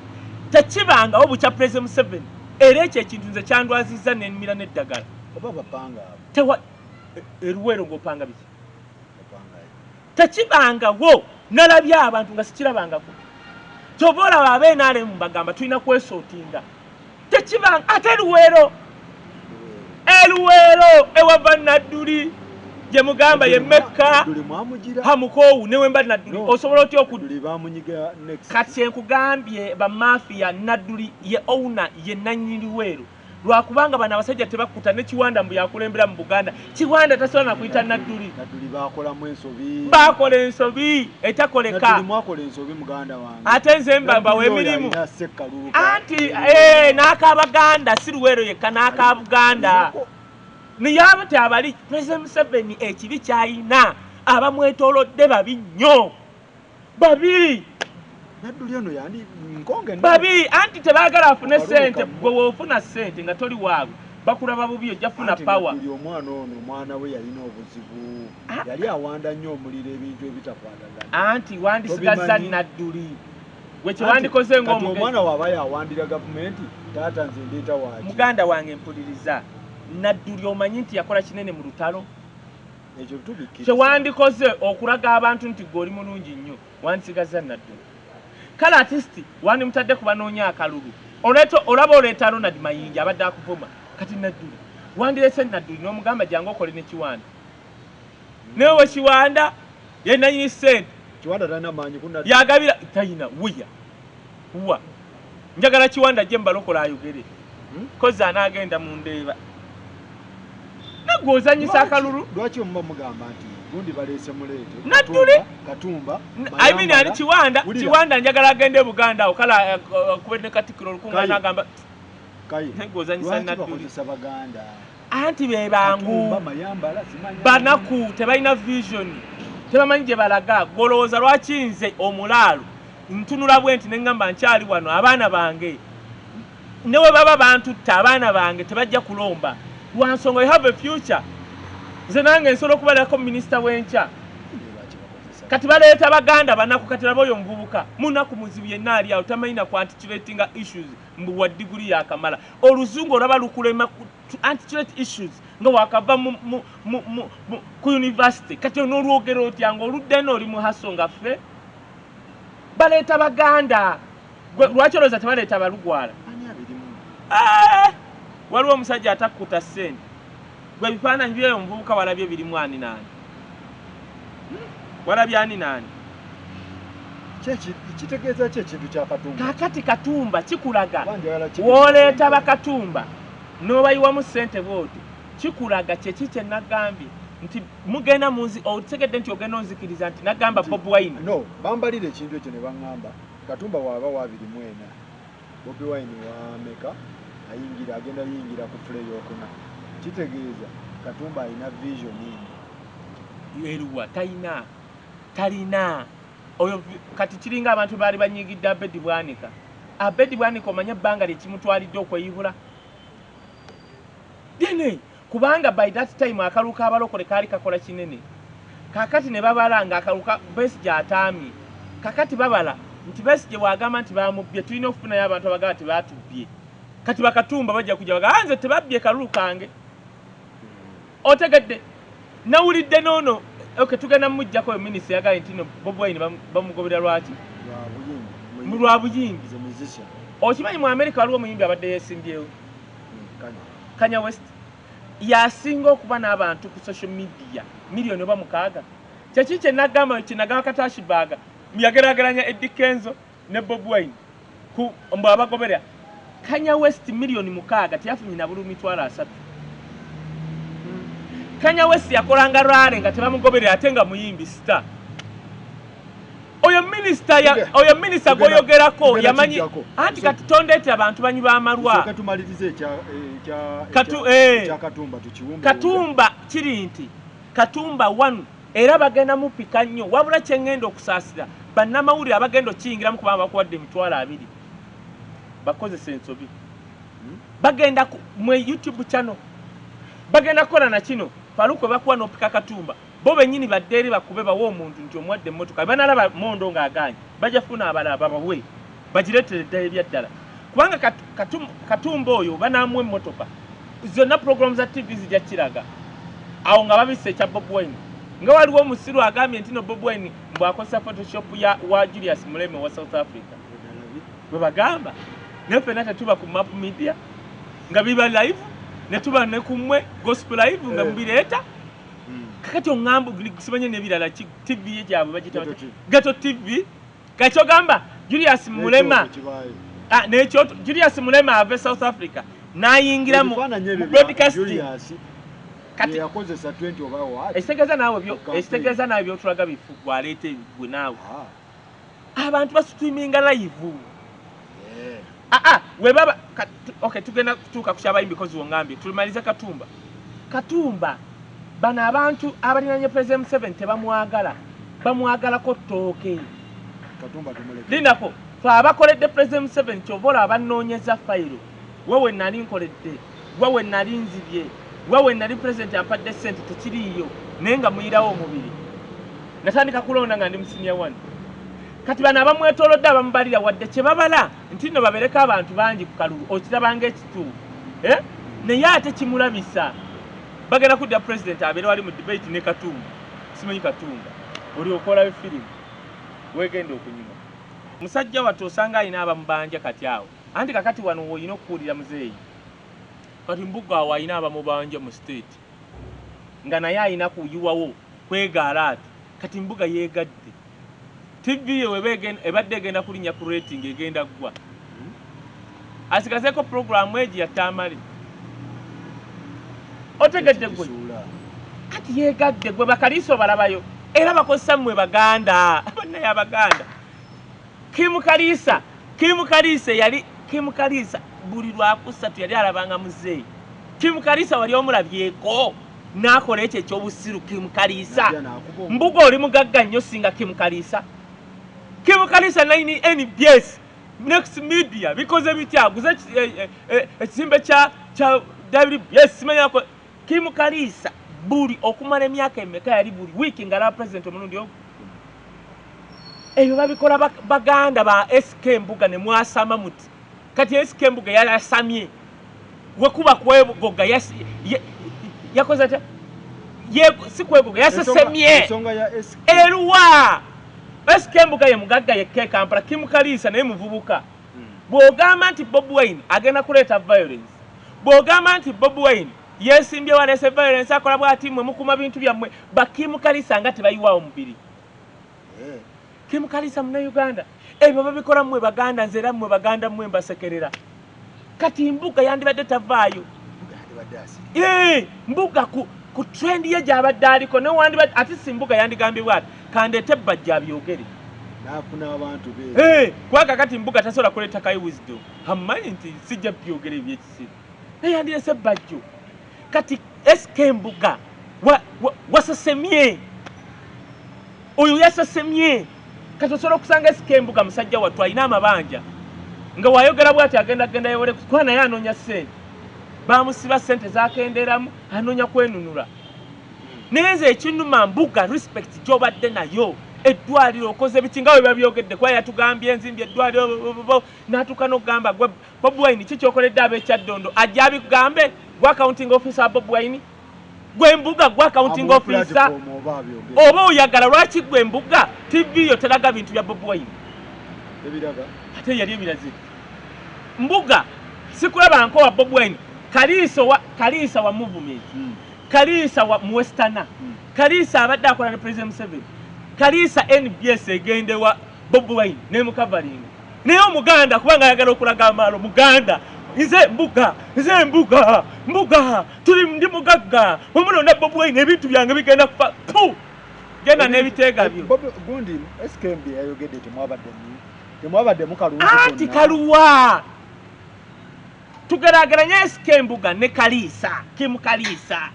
Tekibangawo bukya President Museveni, era ekyo ekintu nze kyandwazizza nenmira n'eddagala. Oba bapanga abo. Tewa eruweero ng'opanga biki? Bapanga. Tekibangawo. Nalabye abantu nga sikirabangako. Kyova olaba ab'NRM bagamba tulina kwesootinga. Tekibanga ate Luweero, eluweero ewava Nadduli gye mugamba ye Mekka. Nadduli mwamugira. Hamukoowu newemba Nadduli. No. Osobola otya oku Nadduli bamunyiga next. Kati enkugambye bamafiya, Nadduli ye owner, ye nannyini Luweero, lwakubanga bano abasajja tebakkuta ne Kiwanda mbu yakulembera mu Buganda. Kiwanda tasobola nakuyita Nadduli. Nadduli bakolamu ensobi. Bakola ensobi etakoleka. Nadduli mwakola ensobi, muganda wange. Ate nze mbabawa Nadduli oyo emirimu. alina Ssekkaluuka. Anti n'akabaganda si Luweero yekka, n'akabuganda. Alinako. Naye abo teabali President Museveni ekibi kyayina abamwetoolodde babi nnyo, babi. Nadduli ono yandi nkonge nnene. Babi, anti tebaagala afune Akalulu ssente. kammwe. Gwe woofuna ssente nga toli waabwe bakulaba bubi, ojja funa Anti power. Nadduli omwana ono, omwana we yalina obuzibu. Ah. Yali awanda nnyo omuliro ebintu ebitakwatagana. Anti wandisigaza Tobimanyi. Nadduli gwe kyewandikoze Kati ng'omugezi. omwana waaba yawandira gavumenti, taata nze ndeeta waaki? Muganda wange mpuliriza, Nadduli omanyi nti yakola kinene mu lutalo. Ekyo tubikkiriza. Kyewandikoze okulaga abantu nti gwe oli mulungi nnyo, wandisigaza Nadduli. Kale at least wandimutadde ku banoonya akalulu. Oleeta olaba oleeta Ronald Mayinja abadde akuvuma. Kati Nadduli wandirese Nadduli n'omugamba jangu okole ne Kiwanda, naye we Kiwanda ye nanyini ssente. Kiwanda talina maanyi ku Nadduli. Yagabira tayina wuya wa njagala Kiwanda ajje mubalokola ayogere. Hmm? Kozi anaagenda mu ndeeba nagwe ozanyisa akalulu. Lwaki omuba mugamba nti gundi baleese muleete? Nadduli? Katumba. I mean, ani Kiwanda? Wulira. Kiwanda njagala agende e Buganda awo kale akube ne Katikkiro olukuŋŋaana. Kaye. Agamba Kaye. nagwe ozanyisa Lwaki Nadduli. bakozesa baganda? Anti be bangu. Katumba, Mayambala, simanyi. Banaku tebalina vision, tebamanyi gye balaga. Golowooza lwaki nze omulaalo ntunula bwe nti neŋŋamba nkyali wano? Abaana bange ne bwe baba bantutta, abaana bange tebajja kulomba lwansonga. You have a future. Nze nange nsobola okubalirako minisita w'enkya. Lwaki bakozesa? Kati baleeta baganda banaku. Kati laba oyo omuvubuka munaku muzibu yenna ali awo tamanyi na ku articulatinga issues, mbu wa diguli yakamala oluzungu olaba lukulema to articulate issues nga wakava ku university. Kati onoolwogera otya nga oludde eno oli muhaso nga ffe? Baleeta baganda. Gwe lwaki olowooza tebaleeta balugwala? Ani abirimu? Eh, waliwo omusajja atakkuta ssente. Gwe ebifaananyi byeyo omuvubuka walabye birimu ani naani? Walabye ani naani? Kitegeeza ki ekintu kya Katumba? Kaakati Katumba kikulaga Kuba njagala wooleeta bakatumba n'obayiwamu ssente bwoti, kikulaga kyeki kye nagambye nti mugenda munzi otegedde nti ogenda onzikiriza nti nagamba Bobi Wine. No, bambalira ekintu ekyo ne baŋŋamba Katumba waaba wa 24, Bobi Wine wa meka? Ayingira agenda yingira ku fule eyokuna. Kitegeeza Katumba alina vision. Eruwa? Talina, talina oyo kati kiringa abantu baali banyigidde Abedi Bwanika. Abedi Bwanika omanye ebbanga lyekimutwalidde okweyibula dene, kubanga by that time akalulu k'abalokole kaali kakola kinene. Kakati ne babala nga akalulu ka Besigye ataamye. Kakati babala nti Besigye bw'agamba nti bamubbye, tulina okufunayo abantu abagamba tebatubbye. Kati bakatumba bajja kujja baga, "Ah, nze tebabbye kalulu kange." Otegedde? Nawulidde noono. Okay, tugenda mumuggyako. Minisita yagambye nti no Bobi Wine bamugoberera lwaki? Lwa buyimbi. Mu lwa buyimbi. Is a musician. Okimanyi mu America waliwo omuyimbi abadde yeesimbyewo? Kanye. Kanye West yasinga okuba n'abantu ku social media 6 million. Kyeki kye nagamba kye nagamba Katashibaaga yageraageranya Eddy Kenzo ne Bobi Wine ku mbu abagoberera Kanye West 6 million teyafunye na bulu 30,000. Kanye West yakolanga rally nga tebamugoberera ate nga muyimbi star. Oyo minisita ya oyo minisita gwoyogerako yamanyi kijjako. Anti kati tondeetera abantu banywi b'amalwa. Tusooke tumalirize ekya ekya Katumba tukiwumbe. Katumba kiri nti Katumba wanu era bagenda mupika nnyo, wabula kye ŋŋenda okusaasira bannamawulire abagenda okiyingiramu kubanga bakuwadde 20,000 bakozesa ensobi. Bagenda mwe YouTube channel bagenda kukola na kino Faluku bakuwa n'opika Katumba, bo bennyini badde eri bakube bawe omuntu nti omuwadde emmotoka, banalaba mondo ng'agaanye bajja funa abalala babawe bagireetere ddala ebyaddala, kubanga Katumba oyo banaamuwa emmotoka zonna, program za TV zijja kiraga awo nga babisse ekya Bobi Wine, nga waliwo omusiru agambye nti no Bobi Wine mbw'akozesa Photoshop ya wa Julius Muleme wa South Africa bwe bagamba, naye ffenna tetuba ku Map Media nga biba live, ne tuba ne ku mmwe Gospel Live nga mubireeta. Kakati oŋŋamba simanye n'ebirala TV ye gyabwe bagiyita Ghetto batya? TV. Ghetto TV. Kati ogamba Julius Mulema Kibaayo. Ah, n'ekyoto Julius Mulema ava e South Africa n'ayingira mu Ebifaananyi ebyo mu bya broadcasting. Julius Kati yakozesa 20 oba what? Ekitegeeza naawe byo Ku campaign. Ekitegeeza naawe byotulaga bifu gwaleeta gwe naawe Ah, abantu basitreaminga live. Ah, webaba okay, tugenda kutuuka ku kyabayimbi kozi wongambye tumalize Katumba. Katumba, bano abantu abalinanye President Museveni tebamwagala, bamwagalako ttooke. Katumba tumuleke. Lindako, fe abakoledde President Museveni kyova olaba banoonyeza fayiro, wewe nali nkoledde, wewe nali nzibye, wewe nali president ampadde ssente tekiriiyo, naye nga muyirawo omubiri. Natandika kulonda nga ndi mu senior one. Kati bano abamwetoolodde abamubalira wadde kye babala nti nno babereko abantu bangi ku kalulu, okirabanga ekituufu, eh? Naye ate kimulabisa bagenda kudda president abeere wali mu debate ne Katumba, simanyi Katumba oli okolayo firimu wegenda okunyuma musajja wattu osanga alina abamubanja. Kati awo anti kakati wano woolina okukuulira muzeeyi, kati Mbuga awo alina abamubanja mu state nga naye alina kuyiwawo kwegaala ati kati Mbuga yeegadde TV ye weba ebadde egenda kulinnya ku rating egenda ggwa, asigazeeko puroguramu egi yatamale otegedde gwe. Ekisuula. Kati yeegadde gwe bakaliisa obalabayo era bakozesa mmwe Baganda bannaye Abaganda. Kim Kaliisa, Kim Kaliisa yali Kim Kaliisa buli lwakusatu yali alabanga muzeeyi. Kim Kaliisa wali omulabyeko n'akola ekyo ekyobusiru? Kim Kaliisa Najja n'akuba Mbuga oli mugagga nnyo singa Kim Kaliisa. Kim Kaliisa 9 NBS Next Media bikoze bitya? Aguze ekizimbe kya WBS simanyako. Kim Kaliisa buli okumala emyaka emeka yali buli wiiki ng'alaba president omulundi ogwo. Ebyo babikola baganda ba SK Mbuga ne mwasama muti. Kati SK Mbuga yalasamye wekuba kwegoga yakoze atya? Si kwegoga, yasesemye. Ensonga ya SK Eruwa? SK Mbuga ye mugagga yekka e Kampala? Kim Kaliisa naye muvubuka. Bw'ogamba nti Bobi Wine agenda kuleeta violence, bw'ogamba nti Bobi Wine yeesimbye waleese violence akola bw'ati, mmwe mukuma bintu byammwe. Bakim Kaliisa nga tebayiwaawo mubiri. Kim Kaliisa Munnayuganda, ebyo babikola mmwe Baganda. Nze era mmwe Baganda mmwe mbasekerera. Kati Mbuga yandibadde tavaayo. Mbuga yandibadde asiri. Mbuga ku trend ye gy'abadde aliko newandibadde ate si Mbuga yandigambibwa ati kandeete Bajja abyogere. N'afuna abantu be. Kubanga kati Mbuga tasobola kuleeta Kayi Wisdom, amumanyi nti sijja byogera ebyekisiru, naye yandirese Bajjo. Kati SK Mbuga wasesemye, oyo yasesemye. Kati osobola okusanga SK Mbuga musajja wattu alina amabanja nga wayogera bwati agenda genda yewole kuba naye anoonya ssente, bamusiba ssente zakenderamu, anoonya kwenunula. Naye nze ekinnuma, Mbuga, respect gy'obadde nayo, eddwaliro okoze biki nga bwe babyogedde, kuba yatugambye enzimbye eddwaliro n'atuuka n'okugamba gwe Bobi Wine ki kyokoledde ab'Ekyaddondo, ajja abikugambe gwe accounting officer wa Bobi Wine, gwe Mbuga gwe accounting Amuwe officer. platform oba abyogere. Oba oyagala lwaki gwe Mbuga TV yo teraga bintu bya Bobi Wine? Ebiraga. Ate yali ebiraze Mbuga sikulaba nko wa Bobi Wine. Kaliisa wa Kaliisa wa movement. Kaliisa wa muwestana. Kaliisa abadde akola ne President Museveni. Kaliisa NBS egende wa Bobi Wine ne mukavaringa. Naye omuganda kubanga ayagala okulaga amaalo muganda. Nze mbuga, nze mbuga, mbuga, tuli ndi mugagga. Bwe Bobi Wine ebintu byange bigenda kufa. Pu! Genda n'ebiteega byo. Gundi SKMB yayogedde temwabadde mu kalungi. Anti kaluwa. Tugeraageranya SK Mbuga ne Kaliisa, Kim Kaliisa.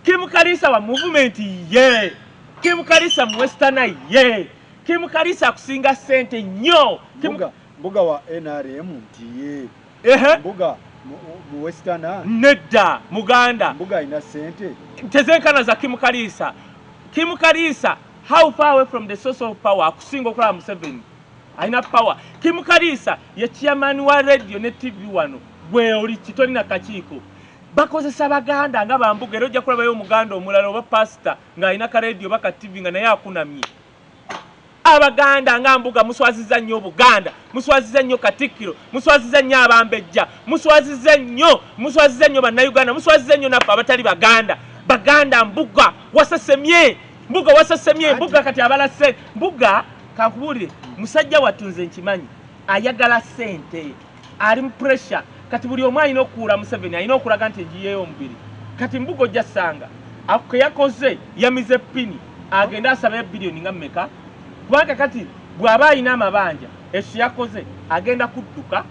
Kim Kaliisa wa movement ye. Kim Kaliisa mu Western ye. Kim Kaliisa akusinga ssente nnyo. Mbuga wa NRM nti ye. Mbuga mu Western nedda Muganda. Mbuga alina ssente. Tezenkana za Kim Kaliisa. Kim Kaliisa how far away from the source of power akusinga okulaba Museveni. Alina power. Kim Kaliisa ye chairman wa radio ne TV wano. Gwe oli kitoli na kakiiko. Bakozesa Baganda nga bambuga era ojja kulabayo Omuganda omulala oba pastor ng'alina ka radio oba ka TV nga naye akunamye. Abaganda nga Mbuga muswaziza nnyo Obuganda, muswaziza nnyo Katikkiro, muswaziza nnyo Abambejja, muswaziza nnyo Bannayuganda, muswaziza nnyo naffe abatali Baganda. Baganda Mbuga wasasemye, Mbuga wasasemye, Mbuga kati abala ssente. Mbuga kankubuulire, musajja wattu nze nkimanyi ayagala ssente, ali mu pressure. Kati buli omu alina okukuula Museveni, alina okulaga nti ngiyeeyo omubiri. Kati Mbuga ojja ssanga ako yakoze yamize ppini agende asabe biliyoni nga mmeka, kubanga kati bw'aba alina amabanja ekyo yakoze agenda kudduka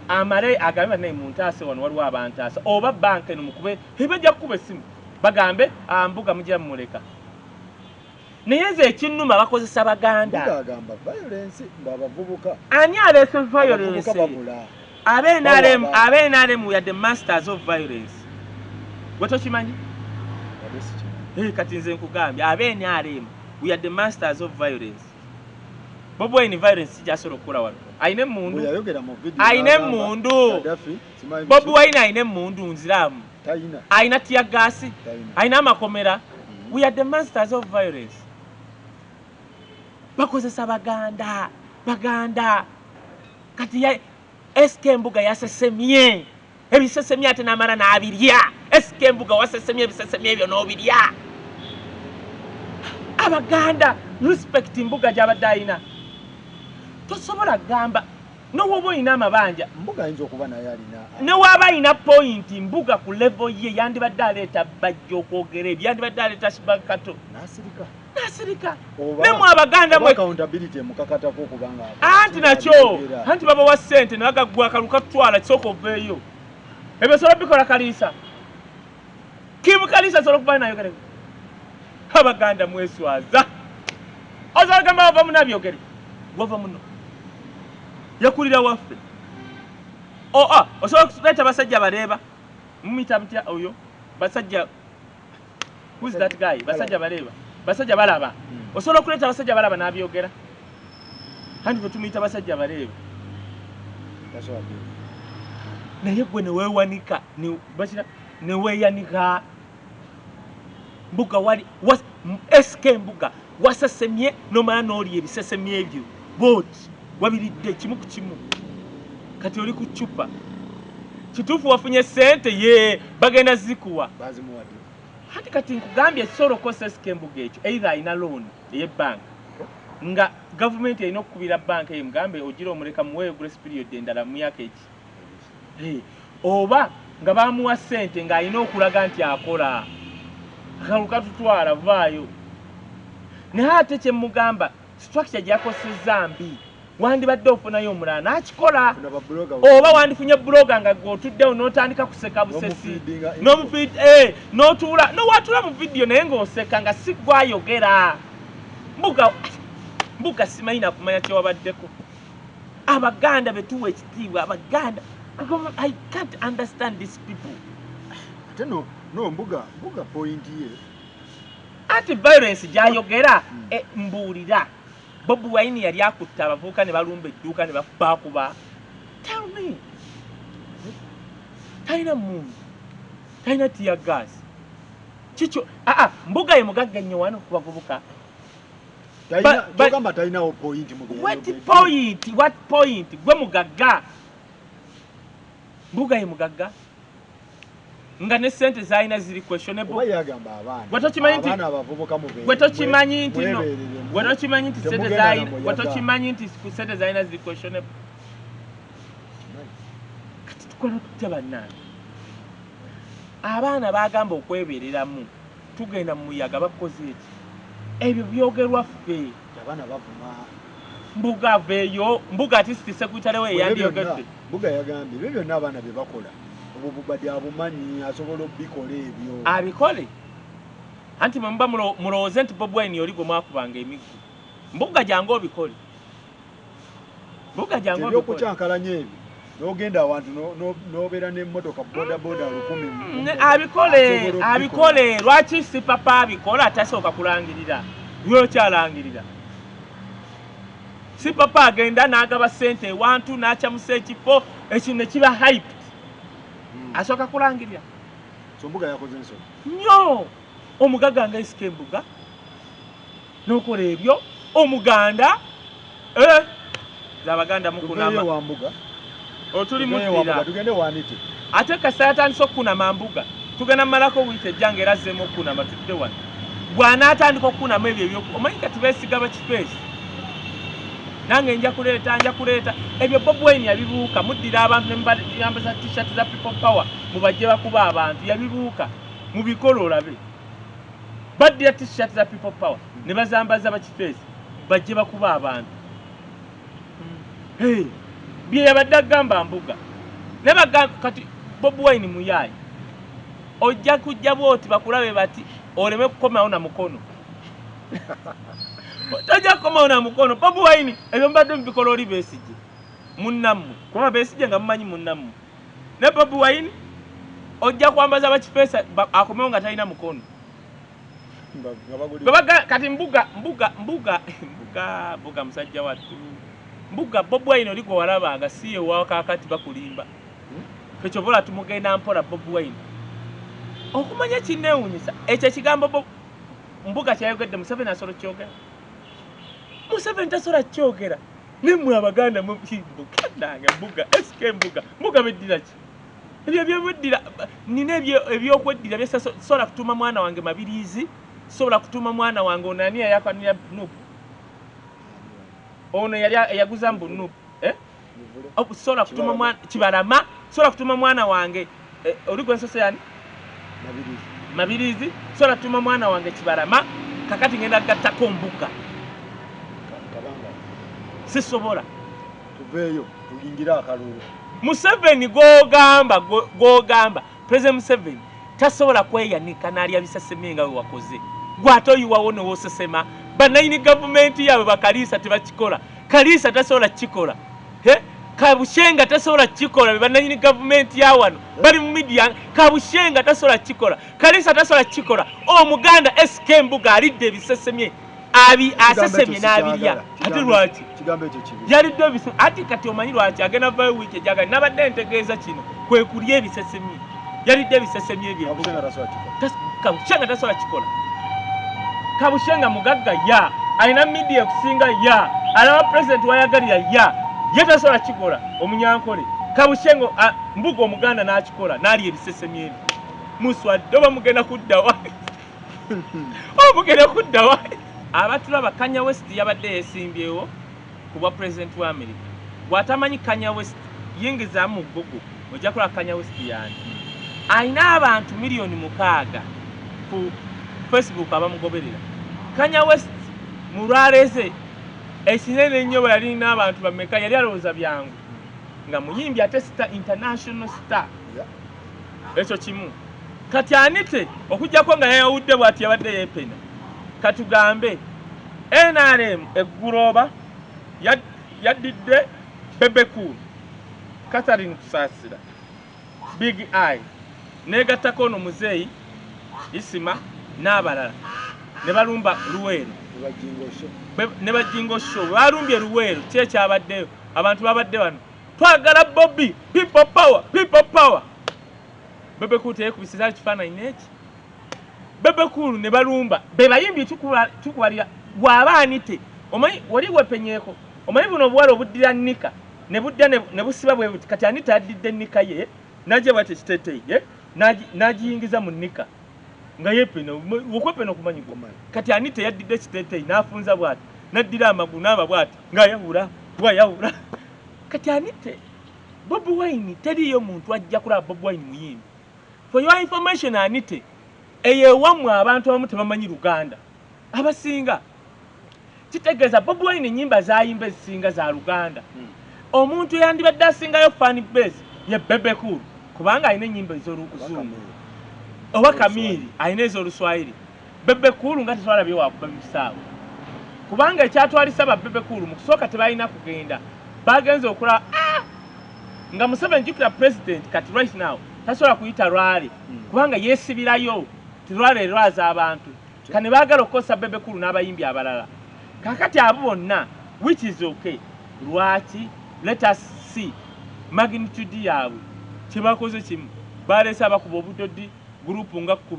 amale agambe bannaye muntaase wano waliwo abantaasa oba banka eno mukube bajja kukuba essimu bagambe Mbuga mujja mumuleka. Naye nze ekinnuma bakozesa Baganda. Mbuga agamba violence abavubuka. Ani aleese violence? Abe NRM we are the masters of violence. Gwe tokimanyi? Kati nze nkugambye abe NRM we are the masters of violence. Bobi Wine violence sijasobola okukola wano. Alina emmundu. Alina emmundu. Bobi Wine alina emmundu nziraamu. Alina tear gas. Alina amakomera. We are the masters of violence. Bakozesa Baganda. Baganda. Kati ya SK Mbuga yasesemye. Ebisesemye ate n'amala n'abirya. SK Mbuga wasesemye ebisesemye ebyo n'obirya. Abaganda respect Mbuga gy'abadde alina. Tosobola kugamba n'owoba olina amabanja. Mbuga ayinza okuba naye alina. Ne waaba alina point Mbuga ku level ye yandibadde aleeta Bajjo okwogera ebyo, yandibadde aleeta Shibakato. N'asirika. N'asirika. Ne mu Abaganda mwe accountability emukakatako okubanga. Anti nakyo, anti babawa ssente ne bagaggwa akalulu katutwala kisooka oveeyo. Ebyo osobola bikola Kaliisa. Kim Kaliisa asobola okuba nayogere. Abaganda mweswaza. Osobola kugamba wava muno abyogere. Wava muno. Yakulira waffe. Osobola kuleeta basajja baleeba. Mumuyita mutya oyo? Basajja. Who's that guy? Basajja baleeba. Basajja balaba. Osobola okuleeta basajja balaba n'abyogera. Anti ffe tumuyita basajja baleeba. Naye gwe ne weewanika, ne weeyanika. Mbuga wali SK Mbuga wasesemye n'omala n'olya ebisesemye ebyo booti wabiridde kimu ku kimu. Kati oli ku ccupa. Kituufu wafunye ssente ye bagenda zikuwa. Bazimuwadde. Ati kati nkugambye ekisobola okukozesa SK Mbuga ekyo either alina loan ey'ebbanka nga gavumenti erina okukubira banka eyo mugambe ogira omuleka muweeyo grace period endala mu myaka eki. Oba nga bamuwa ssente ng'alina okulaga nti akola. Akalulu katutwala vaayo. Naye ate kye mugamba structure gy'akosezza mbi. Wandibadde ofunayo omulala n'akikola. Oba wandifunye blogger nga gw'otuddewo n'otandika kuseka busesi. N'otuula n'owatula mu video naye ng'oseka nga si gw'ayogera. Mbuga simanyi na kumanya kye wabaddeko. Abaganda be tuwa ekitiibwa, Abaganda. I can't understand these people. Ate no Mbuga point ye. Anti violence gy'ayogera mbuulira. Bobi Wine yali akutta abavubuka ne balumba edduuka ne bakuba. Tell me. Talina mmundu. Talina tear gas. Kikyo Mbuga ye mugagga nnyo wano ku bavubuka. Togamba talinawo point mu bye What point? What point? Gwe mugagga. Mbuga ye mugagga. Nga ne sente zalina ziri questionable. Oba yagamba abaana. Gwe tokimanyi nti abaana abavubuka mubeere. Gwe tokimanyi nti no. Mwebeereremu. Gwe tokimanyi nti sente Temugenda zalina, na gwe muyaga. tokimanyi nti sente zalina ziri questionable. Kati tukola tutya bannange? Abaana bagamba okwebeereramu, tugenda mu muyaga bakoze eki? Ebyo byogerwa ffe. Abaana bavuma. Mbuga aveeyo, Mbuga ati si secretary we Ebyo yandiyogedde. byonna, Mbuga yagambye ebyo byonna abaana bye bakola. Obwo bubadde abumanyi asobola okubikola ebyo. Abikole. Anti mwe muba mulowooze nti Bobi Wine oli gwe mwakubanga emiggo. Mbuga jangu obikole. Mbuga jangu obikole. Ebyokukyankalanya ebyo. N'ogenda awantu n'obeera n'emmotoka boda boda 1000 mu Abikole, Asobola okubikola. abikole. Lwaki si papa abikola tasooka kulangirira? Lwaki alangirira? Si papa agenda n'agaba ssente ewantu n'akyamusa ekifo ekintu ne kiba hyped. Asooka kulangirira. So Mbuga yakoze ensobi. Nnyo. Omugagga nga esika embuga n'okola ebyo Omuganda. Abaganda mukunama. Tuveeyo wa Mbuga. Otuli Tuveeyo wa muddira. Mbuga, tugende wa Anite. Ate kasita yatandise okukunama Mbuga. Tugenda mmalako wiiki ejja ng'era azzeemu okukunama tudde wano. Bw'anaatandika okukunama ebyo ebyoku, omanyi kati beesiga bakifeesi. Nange nja kuleeta, nja kuleeta. Ebyo Bobi Wine yabibuuka, muddira abantu ne mubayambaza t-shirt za People Power, mubajje bakuba abantu, yabibuuka. Mubikole olabe. Baddira t-shirt za People Power, ne bazambaza bakifeesi, bajje bakuba abantu. Hey, bye yabadde agamba Mbuga. Ne bagamba kati Bobi Wine muyaaye. Ojja kujja bw'oti bakulabe bati oleme kukomawo na mukono. Tojja kukomawo na mukono. Bobi Wine ebyo mbadde mubikola oli Besigye. Munnammwe. Kuba Besigye nga mumanyi munnammwe. Ne Bobi Wine ojja kwambaza bakifeesa akomewo nga talina mukono. Nga baguli- Bwe kati Mbuga, Mbuga, Mbuga, Mbuga, Mbuga musajja wattu. Mbuga Bobi Wine oli gwe walabanga si ye wa kaakati bakulimba. Ffe kyova olaba tumugenda mpola Bobi Wine. Okumanya kinneewuunyisa, ekyo ekigambo Mbuga kyayogedde Museveni asobola okukyogera? Museveni tasobola kukyogera. Nammwe Abaganda Mbuga nange, Mbuga, SK Mbuga, Mbuga beddira ki? Ebyo eby'okweddira, nina ebyokweddira bye sobola kutuuma mwana wange Mabiriizi, sobola kutuuma mwana wange ono ani yayakanira Nup? Ono yali yaguza mbu Nup, eh? Mivule. Oh, sobola kutuuma mwana Kibalama, sobola kutuuma mwana wange, oli gwe nsose yani? Mabiriizi. Mabiriizi, sobola kutuuma mwana wange Kibalama, kakati ngenda gattako Mbuga. Kabanga. Sisobola. Tuveeyo, tuyingire akalulu. Museveni gw'ogamba, President Museveni tasobola kweyanika n'alya biseseme nga bwe wakoze. Gw'ate oyiwawo ne wosesema. Bannannyini gavumenti yaabwe bakaliisa tebakikola. Kaliisa tasobola kukikola. He? Kabushenga tasobola kukikola, be bannannyini gavumenti ya wano. Bali mu media, Kabushenga tasobola kukikola. Kaliisa tasobola kukikola. Omuganda SK Mbuga alidde ebisesemye. Abi Kigambo asesemye ekyo n'abirya. sikyagala. Ate lwaki? Kigambo ekyo kibi. Yalidde ebise-, ati kati omanyi lwaki agenda vayo wiiki ejja, nabadde ntegeeza kino kwe kulya ebisesemye. Yalidde ebisesemye ebyo. Kabushenga tasobola kukikola. Kabushenga tasobola kukikola. Kabushenga mugagga ya, alina media okusinga ya, alaba president wayagalira ya, ye tasobola kukikola omunyankole. Kabushenga, Mbuga Omuganda n'akikola, n'alya ebisesemye ebyo. Muswadde oba mugenda kudda wa? Oba mugenda kudda wa? Abatulaba Kanye West yabadde yeesimbyewo ku bwa president wa America. Bw'atamanyi Kanye West, yingizaamu mu Google, ojja kulaba Kanye West y'ani. Alina abantu miliyoni 6 ku Facebook abamugoberera. Kanye West mu lwaleeze ekinene ennyo bwe yalina abantu bameka, yali alowooza byangu nga muyimbi ate star, international star. Ekyo kimu. Kati Anite okuggyako nga yayawudde bw'ati yabadde yeepena. Katugambe NRM eggulo yaddidde Bebe Cool, Catherine Kusaasira, Big Eye, n'egattako ono muzeeyi Isima n'abalala ne balumba Luweero. Ne bajingo show. Balumbye Luweero, ki ekyabaddeyo? Abantu babadde bano. Twagala Bobi, people power, people power. Bebe Cool teyeekubisiza kifaananyi n'eki? Bebe Cool ne balumba. Be bayimbi tukubalira bw'aba Anite. Omanyi wali wepenyeeko. Omanyi buno obuwala obuddira nnika ne budda ne busiba bwe buti. Kati Anite addidde nnika ye n'ajja bw'ati ekiteeteeyi, ye? N'agiyingiza mu nika nga yepena okwepena okumanyi gwe. Kati Anite yaddidde ekiteeteeyi n'afunza bw'ati, n'addira amagulu n'aba bw'ati ng'ayawula bw'ayawula. Kati Anite, Bobi Wine teriiyo muntu ajja kulaba Bobi Wine muyimbi. For your information, Anite, eyo ewammwe abantu abamu tebamanyi Luganda abasinga. Kitegeeza Bobi Wine ennyimba z'ayimba ezisinga za Luganda. Omuntu yandibadde asingayo fan base ye Bebe Cool, kubanga alina ennyimba ez'Oluzungu, oba Kamiri alina ez'Oluswayiri. Bebe Cool nga tetwalabye wakuba bisaawe, kubanga ekyatwalisa ba Bebe Cool mu kusooka tebalina kugenda, bagenze okulaba nga Museveni, jjukira president kati right now tasobola kuyita rally kubanga yeesibirayo, ti rally erwaza abantu. Kane baagala okukozesa Bebe Cool n'abayimbi abalala. Kakati abo bonna, which is okay, lwaki? Let us see magnitude yaabwe. Kyebakoze kimu, baleese abakuba obudodi, group nga 10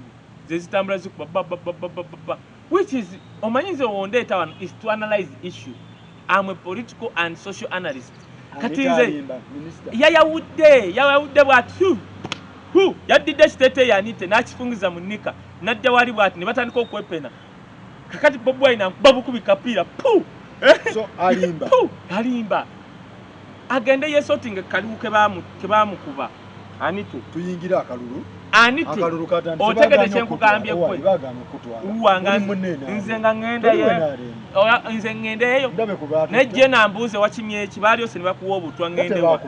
zezitambula zikuba ba ba ba ba ba ba, which is, omanyi nze wondeeta wano is to analyze issue. I'm a political and social analyst. Kati nze yayawudde bw'ati, yaddidde ekiteeteeyi Anite n'akifungiza mu nika, n'ajja wali bw'ati ne batandika okwepena. Kakati Bobi Wine ankuba bukubi kapiira pu. So alimba. Alimba. Agende yesotinga kaliwu ke baamukuba Anite. Tuyingira akalulu. Anite, otegedde kyenkugambye gwe? Uwanga nze nga ŋŋendayo, nze ŋŋendeeyo naye nambuuze wakimye eki, balyose ne bakuwa obutwa ŋŋendewa.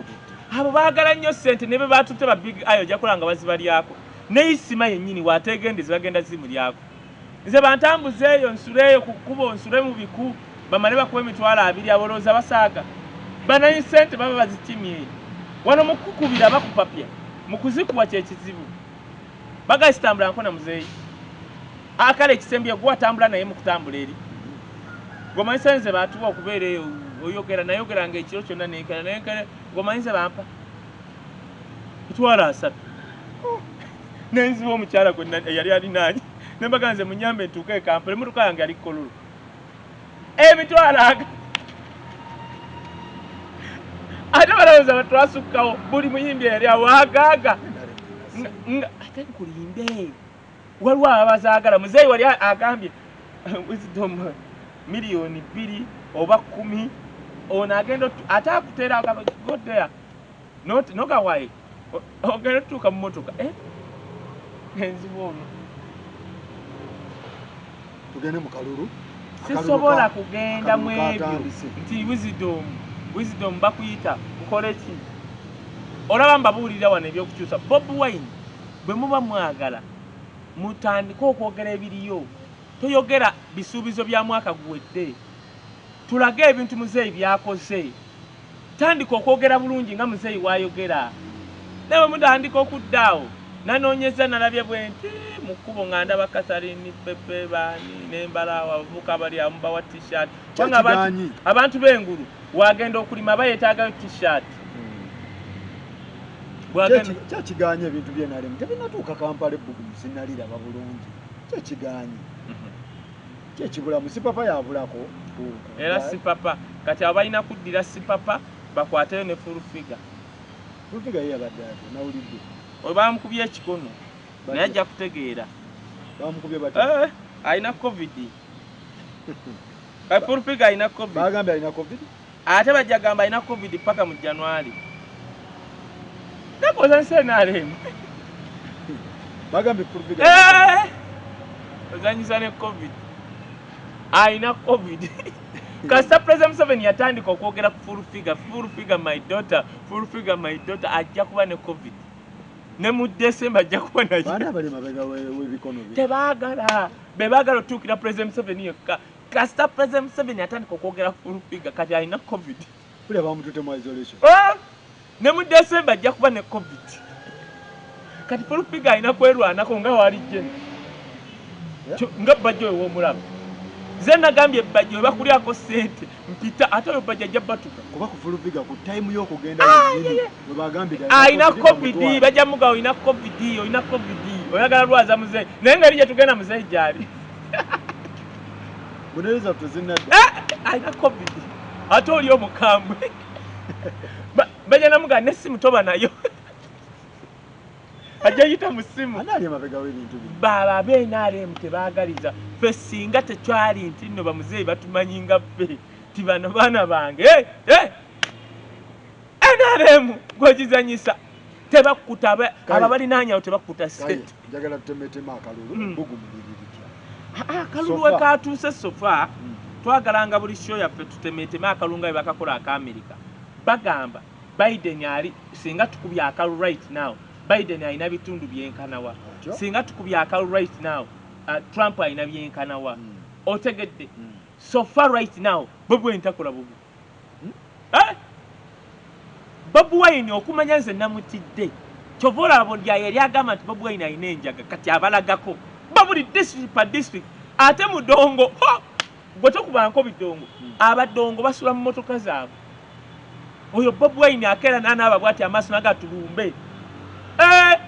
Abo baagala nnyo ssente, ne be batutte ba Big Eye ojja kulaba nga bazibalyako. Ne Isima yennyini waategendeze bagenda zimulyako. Nze bantambuzeeyo nsuleeyo ku kkubo, nsule mu biku, bamale bakuba 20,000, abolooza basaaga. Banayi ssente baba bazikimye. Wano mu kukubira bakupapya, mu kuzikuwa kyekizibu. Baga sitambula nkona muzeeyi. Akale ekisembye gwe watambula naye mu kutambula eri. Gwe nze batuwa okubeera eyo oyogera, nayogeranga ekiro kyonna nenkera nenkera, gwe nze bampa 30,000. Nenziba omukyala gwe eyali alinaanye ne mbaga nze munyambe ntuuke e Kampala, emmotoka yange yali Kololo. 50,000. Ate balowooza batwasukkawo, buli muyimbi eyali awo agaaga. Ate nkulimbe, waliwo abazaagala. Muzeeyi wali agambye Wisdom 2 million oba 10, ono agenda ate akuteera agamba go there nogawaye ogenda otutuuka mu mmotoka enzibu ono. Tugende mu kalulu. Sisobola kugenda mu ebyo nti Wisdom bakuyita ukole ki. Olaba mbabuulira wano ebyokukyusa Bobi Wine, bwe muba mwagala mutandike okwogera ebiriyo, toyogera bisuubizo bya mwaka guwedde. Tulage ebintu muzeeyi byakoze. Tandika okwogera bulungi nga muzeeyi wayogera. Naye bwe mutandika okudda awo, nanoonyeza nalabye bwe nti mu kkubo nga ndaba Catherine Pepe baani n'embalaawo, abavubuka bali awo mubawa T-shirt. Kubanga abantu b'engulu wagenda okulima bayeetaagayo T-shirt. Kyekiganye ebintu byenalemu tebinatuuka Kampala, ebbugumu sinaliraba bulungi. Kyekiganye kyekibulamu, sipapa yabulako. Era sipapa kati abo balina kuddira sipapa bakwateyo ne Full Figure. Full Figure ye yabadde ate nawulidde. Oyo bamukubye ekikono naye ajja kutegeera. Bamukubye batya? Alina COVID. Full Figure alina COVID. Bagambye alina COVID. Ate bajja gamba alina COVID paka mu January. Nakoza nsi NRM. Bagambye Full Figure. Ozanyisa ne COVID. Alina COVID. Kasita President Museveni yatandika okwogera ku Full Figure, "Full Figure my daughter, Full Figure my daughter," ajja kuba ne COVID. Ne mu December ajja kuba naye. Baana bali mabega w'ebikono bye. Tebaagala, be baagala otuukira President Museveni yekka. Kasita President Museveni yatandika okwogera ku Full Figure, kati alina COVID. Buli bamututte mu isolation. Ne mu December ajja kuba ne COVID. Kati Full Figure alina kwerwanako nga wali jeno. Nga Bajjo ew'omulaba. Nze nagambye Bajjo we bakulyako ssente mpita, ate oyo Bajjo ajja batuka. Kuba ku Full Figure ku time y'okugenda yennyini we bagambye alina COVID, bajja muga olina COVID, olina COVID, oyagala lwaza muzeeyi. Naye ngeri gye tugenda muzeeyi gy'ali. Bunereza tezinnadda. Alina COVID. Ate oli omukambwe. Bajja namuga n'essimu toba nayo. Ajja yita mu ssimu. Ani ali emabega w'ebintu bino? Baba abe NRM tebaagaliza. Ffe singa tekyali nti nno bamuzeeyi batumanyi nga ffe ti bano baana bange. Eh, eh! NRM gwegizanyisa tebakkuta Kale. aba balinaanyawo tebakkuta Kaye sente. Njagala tutemetema akalulu. Bbugumu liri litya? Ah, akalulu So far. wekatuuse so far, twagalanga buli show yaffe tutemeteme akalulu nga bwe bakakola ak'Amerika. Bagamba Biden ali, singa tukubye akalulu right now, Biden alina bitundu byenkanawa? Otyo? Singa tukubye akalulu right now, Trump alina byenkanawa? Otegedde? So far right now, Bobi Wine takola bubi. Eh? Bobi Wine okumanya nze namutidde, kyova olaba lya yali agamba nti Bobi Wine alina enjaga, kati abalagako ba buli district per district. Ate mudongo, ho! Gwe tokubanko bidongo. Abadongo basula mu motoka zaabwe. Oyo Bobi Wine akeera n'anaaba bwati amaaso naga tulumbe. Eh!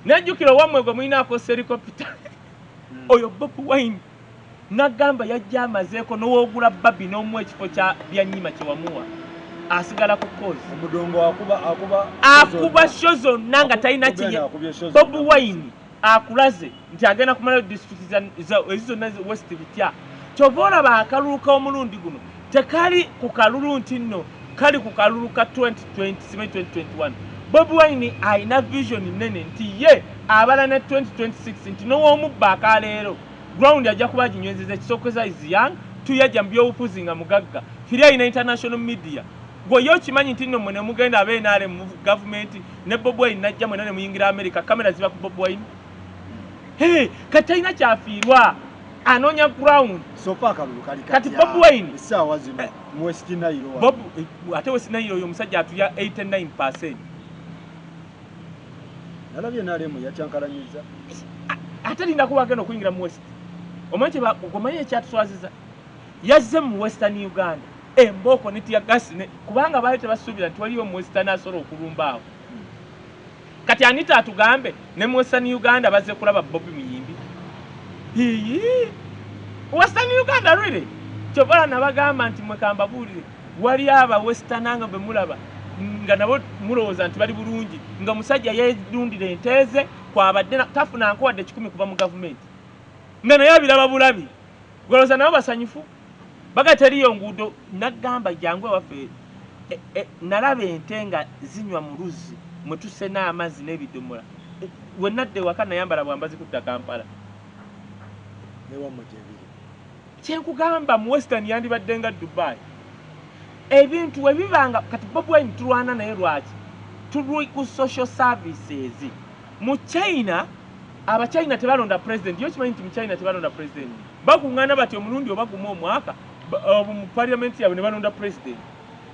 Najjukira owammwe gwe mulinaako helicopter. Oyo Bobi Wine nagamba yajja amazeeko n'owoogula babi n'omuwa ekifo kya byanyima kye wamuwa, asigala ku kozi. Omudongo akuba akuba Akuba show zonna nga talina Bobi Wine kiye. akubye show Bobi zonna. Wine akulaze nti agenda kumalayo disitulikiti ezo zonna west bitya. Kyova olaba akalulu k'omulundi guno tekali ku kalulu nti nno kali ku kalulu ka 2020 simanyi 2021. Bobi Wine alina vision nene nti ye abala ne 2026 nti n'owomubba akaleero ground ajja kuba aginywezeza. Ekisookoza is young, tuyajja mu byobufuzi nga mugagga firi, alina international media. Gwe ye okimanyi nti nno mmwe ne mugenda abe NRM mu gavumenti ne Bobi Wine najja mwena ne muyingira America, kamera ziba ku Bobi Wine. Hey, kati talina kyafiirwa, anoonya ground. So far akalulu kali Kati katya? Bobi Wine. Essaawa zino mu West Nile wano. Bob ate West Nile oyo omusajja atuya 89. Nalabye NRM yakyankalanyiza. Ate linda kuba agenda okuyingira mu west. Omanyi omanyi ekyatuswaziza, yazze mu Western Uganda embooko ne teargas ne kubanga baali tebasuubira nti waliyo mu Western asobola okulumba awo. Kati Anita atugambe ne mu Western Uganda bazze kulaba Bobi muyimbi. Hiyi, Western Uganda really? Kyovala nabagamba nti mwekambabuulire, wali aba Western nga bwe mulaba nga nabo mulowooza nti bali bulungi, nga musajja yeerundira ente ze kwabadde tafuna nkowadde 100 kuva mu gavumenti, nga naye abiraba bulabi. Golowooza nabo basanyufu baga teriyo nguudo. Nagamba jangu ewaffe. Nalaba ente nga zinywa mu luzzi mwe tusena amazzi n'ebidomola. We nadda ewaka nayambala bwambazi kudda Kampala. Newammwe gyebiri. Kyenkugamba, mu Western yandibadde nga Dubai ebintu we bibanga. Kati Bobi Wine tulwana naye lwaki? Tuli ku social services. Mu China, Abachina tebalonda president. Yo kimanyi nti mu China tebalonda president? Bakuŋŋaana bati omulundi oba gumu omwaka mu parliament yaabwe ne balonda president.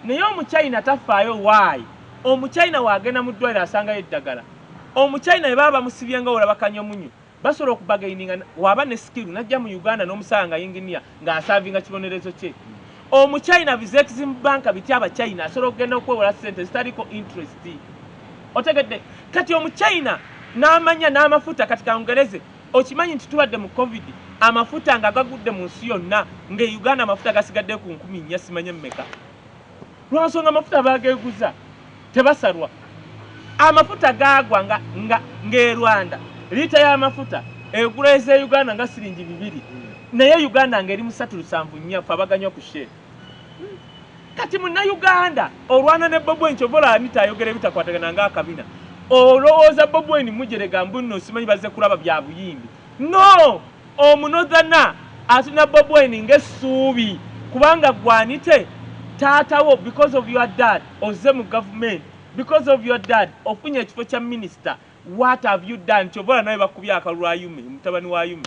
Naye Omuchina tafaayo. Waayi Omuchina waagenda mu ddwaliro asangayo eddagala. Omuchina bwe baba bamusibye nga olaba kanyomunyu, basobola okubargaininga waba ne skill najja mu Uganda n'omusanga nga yinginiya ng'aservinga kibonerezo kye. Omuchina Exim Bank biti Abachina asobola okugenda okwewola sente zitaliko interest. Otegedde? Kati Omuchina n'amanya n'amafuta. Kati kangereze, okimanyi nti tubadde mu COVID, amafuta nga gagudde mu nsi yonna, nga e Uganda amafuta gasigadde ku 4,000 simanye mmeka, lwansonga amafuta bageguza tebasalwa. Amafuta gagwa nga nga ng'e Rwanda liita y'amafuta egula ez'e Uganda nga siringi 2, naye Uganda ng'eri mu 374 fe abaganywa ku Shell. Kati Munnayuganda olwana ne Bobi Wine. Kyova olaba Anita ayogera ebitakwatagana ng'akabina. Olowooza Bobi Wine mujerega mbu nno simanyi bazze kulaba bya buyimbi. No, omunozana atuna Bobi Wine ng'essuubi, kubanga gwanite taatawo, because of your dad ozze mu gavumenti, because of your dad ofunye ekifo kya minisita. What have you done? Kyova olaba nawe bakubye akalulu Ayume, mutabani wa Ayume.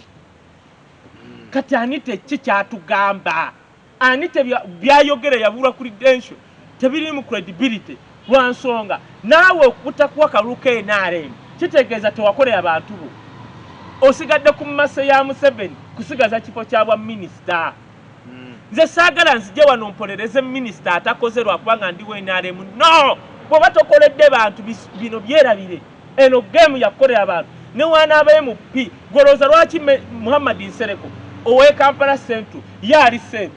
Kati Anite ki kyatugamba? Anite byayogera yabulwa credential, tebirimu credibility, lwansonga naawe okutakuwa kalulu ka NRM kitegeeza tewakolera abantu bo, osigadde ku mase ya Museveni kusigaza kifo kya bwa minisita. Nze saagala nzije wano mpolereze minisita atakoze lwakubanga ndi wa NRM. No, bw'oba tokoledde bantu bino byerabire. Eno game yakukolera abantu newanaabaye mu p golowooza lwaki Muhammad Nsereko owe Kampala Central ye ali safe?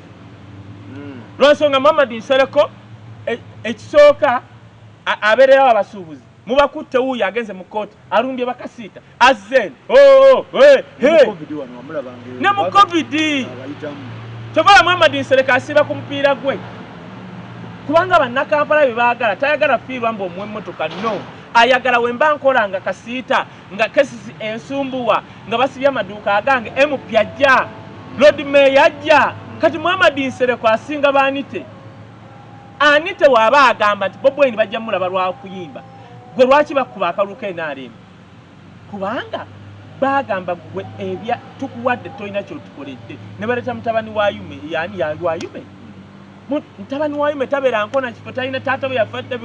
Lwansonga Muhammad Nsereko ekisooka abeererawo abasuubuzi. Mubakutte wuuyo agenze mu kooti alumbye bakasiita azzen oh, hey, hey. Ne mu COVID kyovala Muhammad Nsereko asiba ku mupiira gwe kubanga bannakampala bye baagala tayagala fiirwa mbu omuwa emmotoka no ayagala wemba nkola nga kasiita nga kesisi ensumbuwa nga basibye amaduuka agange MP ajja Lord Mayor ajja. Kati Muhammad Nsereko asinga baanite anite waaba agamba nti Bobi Wine bajja mulaba lwa kuyimba gwe lwaki bakuba akalulu ka NRM kubanga bagamba gwe ebya tukuwadde tolina kyotukoledde ne baleeta mutabani wa Yume yani wa Yume mutabani wa Yume tabeera nkona kifo talina taata we yafadde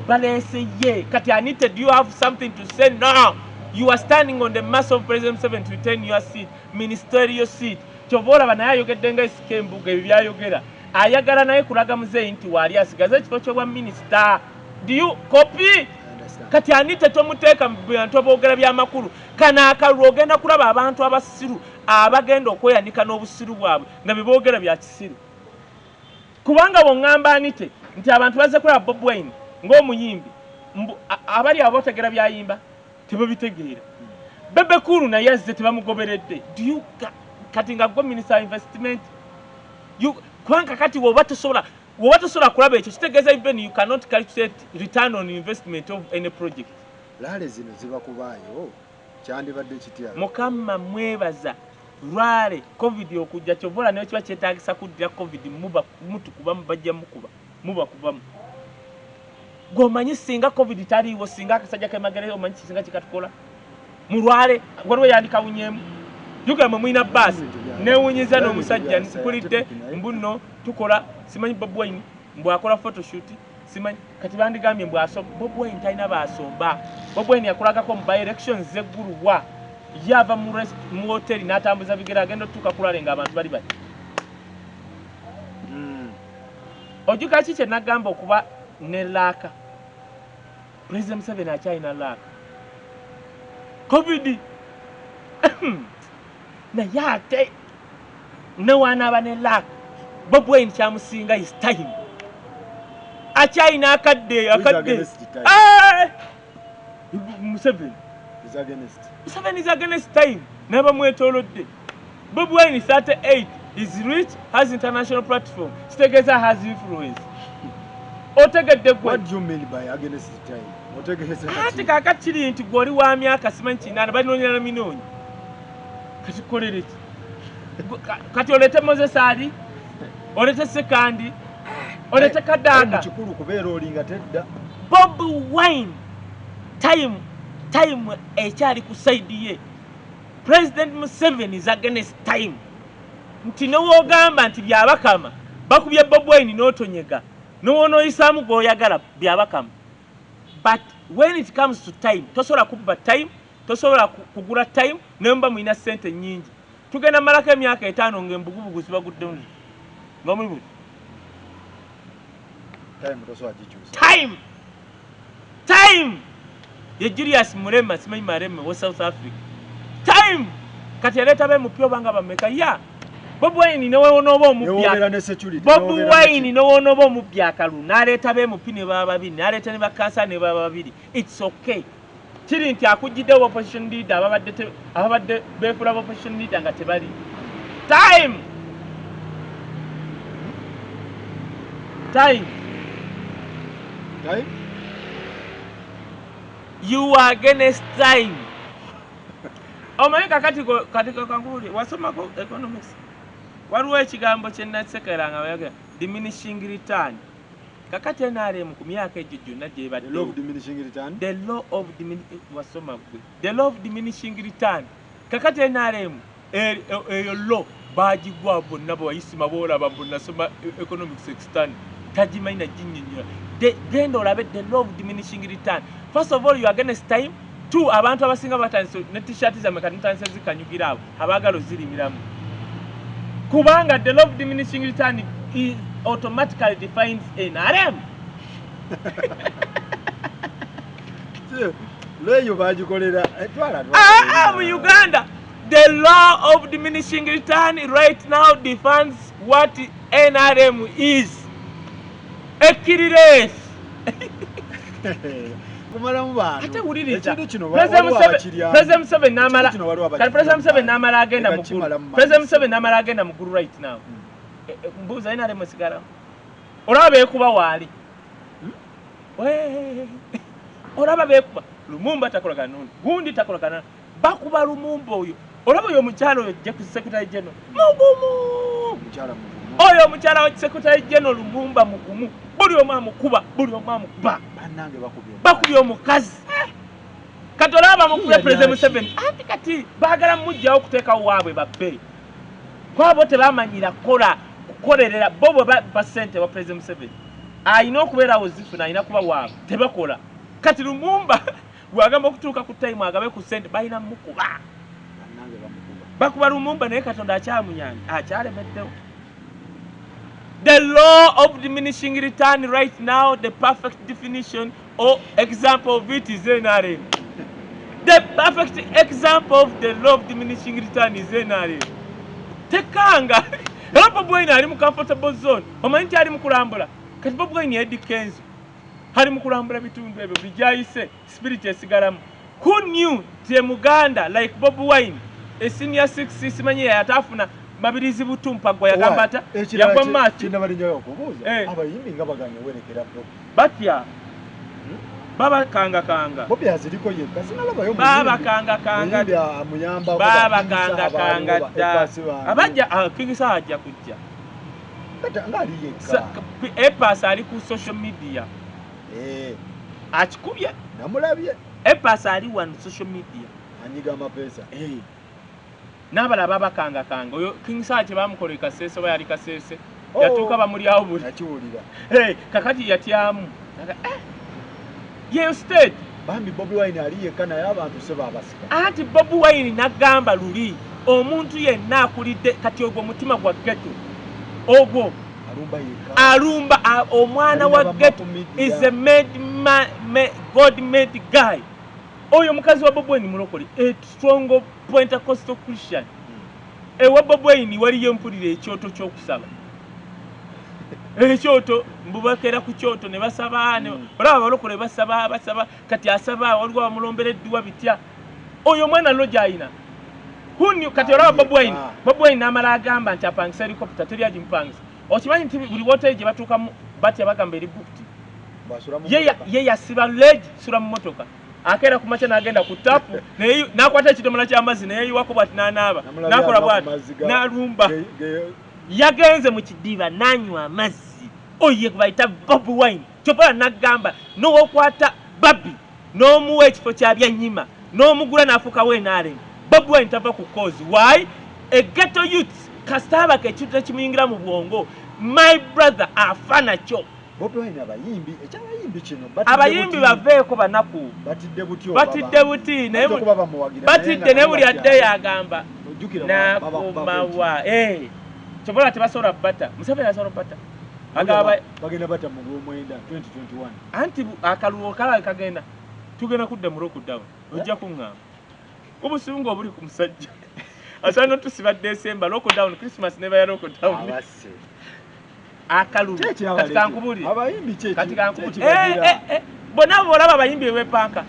baleese ye. Kati Anite, do you have something to say? No, you are standing on the mass of President Museveni to retain your seat, ministerial seat. Kyova olaba naye ayogedde nga esika embuga ebyo byayogera ayagala naye kulaga muzeeyi nti waali asigaze ekifo ky'obwa minisita. Do you copy? Kati Anite tomuteeka mu bantu aboogera by'amakulu. Kano akalulu ogenda kulaba abantu abasiru abagenda okweyanika n'obusiru bwabwe nga bye boogera bya kisiru. Kubanga bw'oŋŋamba Anite nti abantu bazze kulaba Bobi Wine ng'omuyimbi abali abo bategeera by'ayimba tebabitegeera. Bebe Cool naye azze tebamugoberedde. Do you kati nga gwe minister investment you kubanga kati woba tosobola kulaba ekyo kitegeeza even you cannot calculate return on investment of any project. Lale zino ziba kubaayo kyandibadde kitya? Mukama mwebaza lwale COVID okujja kyovola naye kiba kyetaagisa kuddira COVID mutukubamu bajja mukuba mubakubamu. Gwomanyi singa COVID taliiwo singa akasajja k'emagere omanyi singa kikatukola mulwale waliwo yandikawunyeemu. Jjukira mwe mulina bbaasi neewunyiza n'omusajja mpulidde mbu nno tukola simanyi Bobi Wine mbu akola photoshoot simanyi kati bandigambye mbu Bobi Wine talina baasomba. Bobi Wine yakolagako mu by-elections z'egguluwa ye ava mu hoteri n'atambuza bigere agenda otuuka kulale ng'abantu bali bati. Ojjukira ki kye nagamba okuba ne laaka? President Museveni akyalina laaka. COVID naye ate ne wanaaba ne laaka Bobi Wine kyamusinga is time. Akyalina akadde akadde. Museveni is against. Museveni is against time. N'abamwetoolodde. Bobi Wine 38 is rich, has international platform. Kitegeeza has influence. Otegedde gwe. What do you mean by against time? Otegeeza ati kaakati kiri nti gwe oli wa myaka simanyi kinaana balinoonyera na minoonyi. Kati kolere ki? Kati oleete Moses Ali, oleete Sekandi, oleete Kadaga. Kikulu kubeera olinga tedda. Bobi Wine time ekyali ku side ye. President Museveni is against time. Nti newogamba nti byabakama bakubye Bobi Wine n'otonyega newonooyisaamu gw'oyagala byabakama. But when it comes to time, tosobola kubba time, tosobola kugula time, ne muba mulina ssente nnyingi. Tugenda malako emyaka etaano ng'embugubugu zibaguddemu nga muli buti. Time tosobola gikyusa. Time! Time! Ye Julius Murema, simanyi Mareme wa South Africa. Time! Kati yaleeta b'emupya oba nga bameka ya. Bobi Wine newonooba omupya. Bobi Wine newonooba omupya akalulu n'aleeta b'emupya ne baba babiri n'aleeta ne bakansa ne baba babiri. It's okay. Kiri nti akugiddewo opposition leader ababadde beefuula opposition leader nga tebali. Time! Time. Time? You are against time. Omanyi kakati kankubulire wasomako economics. Waliwo ekigambo kye nasekera nga bayogera diminishing return. Kakati NRM ku myaka egyo gyonna gyebadde. The law of diminishing return. The law of diminishing wasoma gwe. The law of diminishing return. Kakati NRM eyo law bagigwa bonna bwayisima boolaba mbu nasoma economics extern. Tagimanyi naginnyonnyola. Genda olabe the law of diminishing return. First of all, you are against time. Two, abantu abasinga batandise ne t-shirt zammwe kati mutandise zikanyugira abo abaagala ozirimiramu. Kubanga the law of diminishing return is automatically defines NRM. Leyo bagikolera twala mu Uganda the law of diminishing return right now defines what NRM is. Ekirires. Kumalamu bantu. Ate wuliriza. Ekintu kino President waliwo Museveni- abakiryamu. President Museveni n'amala Ekintu kino waliwo kati President Museveni n'amala agenda Eka mu ggulu. kimala mu maaso. President Museveni n'amala agenda mu ggulu right now. Mbuuza NRM esigalawo. Olaba beekuba waali. Wee. Olaba beekuba. Lumumba takolagana n'ono. Gundi takolagana n'ono. Bakuba Lumumba oyo. Olaba oyo omukyala oyo ajja ku Secretary General. Mugumu. Mukyala mugumu. Oyo omukyala wa Secretary General Lumumba mugumu. Buli omu amukuba, buli omu amukuba. Bannange bakubye. Bakubye omukazi. Kati olaba bamukubye Yali President aki? Museveni. Anti kati baagala mmuggyawo okuteekawo waabwe babbe. Kwabo tebamanyira kukola kukolerera bo bwe ba ssente wa President Museveni. Alina okubeerawo zifuna, alina kuba waabwe. Tebakola. Kati Lumumba bw'agamba okutuuka ku time agabe ku ssente balina mmukuba. Bannange bamukuba. Bakuba Lumumba naye Katonda akyamuyambye, akyalemeddewo. The law of diminishing return right now, the perfect definition or example of it is NRM. The perfect example of the law of diminishing return is NRM. Tekanga. Era Bobi Wine ali mu comfortable zone. Omanyi nti ali mu kulambula. Kati Bobi Wine Eddy Kenzo. Ali mu kulambula bitundu ebyo bijayise spirit esigalamu. Who knew nti e Muganda like Bobi Wine a senior 6 simanyi yatafuna Mabirizi Butumpa gwe yagamba ata Ekirala yagwa maati kye nabadde okubuuza. Eh. Abayimbi nga baganye werekera Bobi. Batya babakangakanga. Bobi aziriko yekka, sinalabayo Babakangakanga. muyimbi amuyambako. Babakangakanga dda. Abajja ah, King Saha ajja kujja. Ngaali yekka. A Pass ali ku social media Eh, akikubye. Namulabye. A Pass ali wano social media. Anyiga amapeesa. N'abalala babakangakanga. Oyo King Saha kye bamukola e Kasese oba yali Kasese Oh. yatuuka bamulyawo buli. Nakiwulira. Hey, kakati yatyamu. Yeyo state. Bambi Bobi Wine ali yekka naye abantu se babasika. Anti Bobi Wine n'agamba luli omuntu yenna akulidde kati ogwo omutima gwa ghetto ogwo Alumba yekka. Alumba omwana wa Alina ghetto bamakumedia. is a made man, God made guy. Oyo omukazi wa Bobi Wine mulokole, a strong Pentecostal Christian. Ewa Bobi Wine waliyo mpulira ekyoto ky'okusaba, ekyoto mbubakera ku kyoto ne basaba ne olaba abalokole basaba basaba kati asaba waliwo abamulombera edduwa bitya oyo omwana lo gy'ayina. Who knew? Kati olaba Bobi Wine. Ah. Bobi Wine n'amala agamba nti apangisa helicopter teri agimupangisa. Okimanyi nti buli woteri gye batuukamu batya bagamba eri booked. Basula mu Ye mmotoka. Ye yasiba legi sula mu motoka akeera ku makya n'agenda ku tapu n'akwata ekidomola ky'amazzi neyeyiwako bwati n'anaaba Namulabye n'akola ava ku bwati mazzi n'alumba. Yagenze mu kidiba n'anywa amazzi. Oyo gwe bayita Bobi Wine. Kyopala n'agamba n'owokwata babi n'omuwa ekifo kya Byanyima n'omugula n'afuukawo NRM. Bobi Wine tava ku cause. Why? A ghetto youth kasitaabaka ekintu tekimuyingira mu bwongo, my brother, afa nakyo. Bobi Wine abayimbi ekyabayimbi kino batidde Abayimbi buti. baveeko banaku. Batidde buti. Batidde buti naye okuba bamuwagira. Batidde naye buli addeyo agamba ojjukira nakomawa. Eh, kyobola tebasobola bata Museveni asobola bata agaba. Bagenda bata mu gwomwenda 2021. Anti akalulu kalabe kagenda tugenda kudda mu lockdown. Ojja kuŋŋamba obusungu obuli ku musajja asaana otusiba December lockdown, Christmas neba ya lockdown. Abasse. Akalulu Kyeki kati abaleete? kankubulire. Abayimbi kyeki Kati kankubulire. kyekibagira? Eh, eh, bonna bolaba abayimbi bewepanka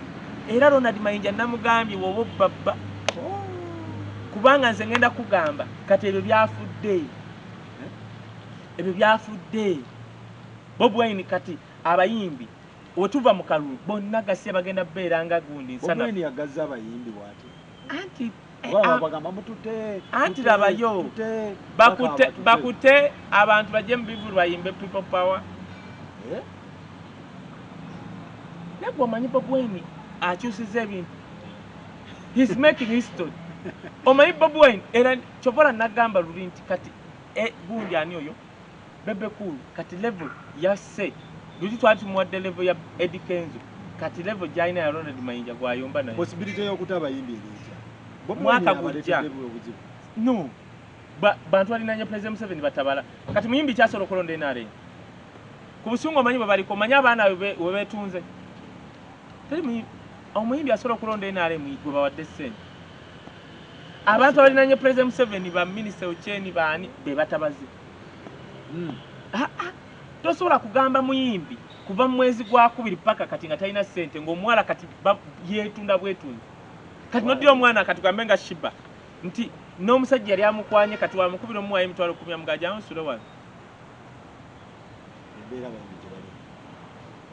era Ronald Mayinja namugambye woba obbabba Oh. kubanga nze ngenda kugamba kati ebyo byafudde, ebyo byafudde. Bobi Wine kati abayimbi wetuva mu kalulu bonna gasiya bagenda beera nga gundi Bobi nsana. Wine yagazza abayimbi bw'ati. Anti Oba bagamba mutute anti tute, labayo. tute, Bakute paka abatute. Bakute abantu bajje mu bivulu bayimbe people power. Eh? Naye gwe omanyi Bobi Wine akyusiza ebintu. He's making history. Omanyi Bobi Wine era kyovola nagamba luli nti kati gundi ani oyo Bebe Cool kati level yasse luli twali tumuwadde level ya Eddy Kenzo kati level gyalina ya Ronald Mayinja gwayomba naye. Possibility y'okuta abayimbi eri etya? Bobi Mwaka Wine gujja. abaleetedde obuzibu. No, bantu balinanye President Museveni batabala. Kati muyimbi kyasobola okulonda NRM ku busungu omanyi bwe baliko omanyi abaana we beetunze teri omuyimbi asobola okulonda NRM gwe bawadde ssente. Abantu abalinanye President Museveni ba minisita Okyeni baani be batabaze. Ah, ah, tosobola kugamba muyimbi Kuva mu mwezi gwa 2 paka kati nga talina ssente, ng'omuwala kati yeetunda bwetunzi. Kati noddira omwana kati gambe nga Shiba nti n'omusajja yali amukwanye, kati wamukubira omuwayo emitwalo 10 amugajamu nsule wano.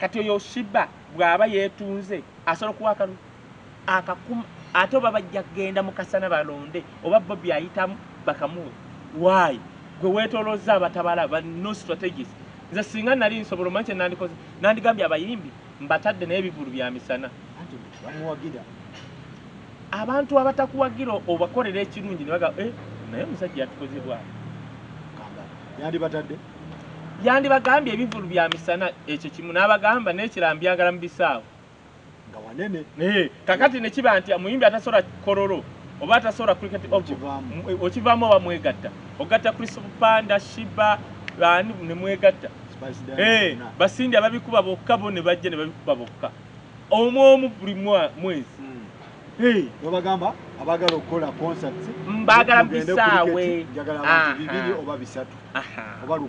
Kati oyo Shiba bw'aba yeetunze asobola okuwa akalulu akakuma, ate oba bajja kugenda mu kasana balonde oba Bobi ayitamu bakamuwe. Why? Gwe weetoolozza abatabala ba no strategies. Nze singa nali nsobola omanyi kye nandikoze, nandigambye abayimbi mbatadde naye ebivvulu bya misana. Bamuwagira. Abantu abatakuwagira obakolera ekirungi ne bagamba naye omusajja yatukoze bw'ati. Yandibatadde? Yandibagambye ebivvulu bya misana ekyo kimu, n'abagamba n'ekirala mbyagala mu bisaawe. Nga wanene. Kakati ne kiba nti omuyimbi atasobola Kololo oba atasobola cricket okivaamu oba mwegatta. Ogatta Crystal Panda, Shiba, ani ne mwegatta. Basindi ababikuba bokka bo ne bajja ne babikuba bokka. Omu omu buli mwezi. Babagamba abaagala okukola concerts mbaagala mu bisaawe. Njagala abantu 2 oba 3 oba 1000.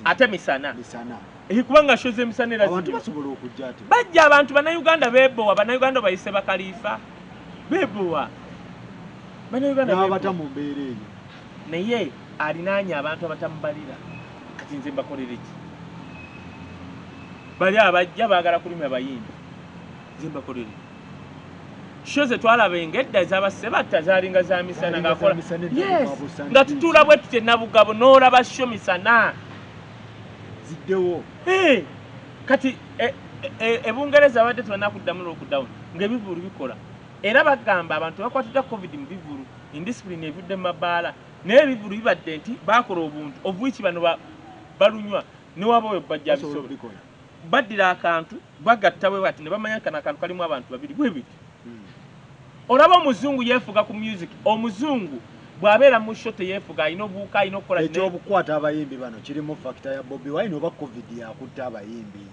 Ate misana. Kubanga show z'emisana era abantu basobola okujja ate. Bajja abantu Bannayuganda beebowa, Bannayuganda bayise bakaliifa. Beebowa. Bannayuganda n'abata mu mbeera eyo. Naye alinaanye abantu abatamubalira. Kati nze mbakolere ki? Bali abajja baagala kulumya bayimbi. Nze mbakolere. Show ze twalaba engedda ez'abasebatta zaalinga za misana ng'akola. Yes. Nga tutuula bwe tutyo Nabugabo n'olaba show misana. Ziddewo. Kati e Bungereza abadde tebannakuddamu lockdown ng'ebivvulu bikola. Era bagamba abantu bakwatidde COVID mu bivvulu, indiscipline evudde mu mabaala. Naye ebivvulu bibadde nti baakola obuntu of which bano balunywa ne waba oyo bajja bisobola. Baddira akantu bagatta bwe bati ne bamanya kano akantu kalimu abantu babiri bwe biti. Olaba omuzungu yeefuga ku music. Omuzungu bw'abeera mu show teyeefuga, alina obuwuka, alina okukola. Ekyobukwata abayimbi bano kirimu factor ya Bobi Wine oba COVID yakutta abayimbi?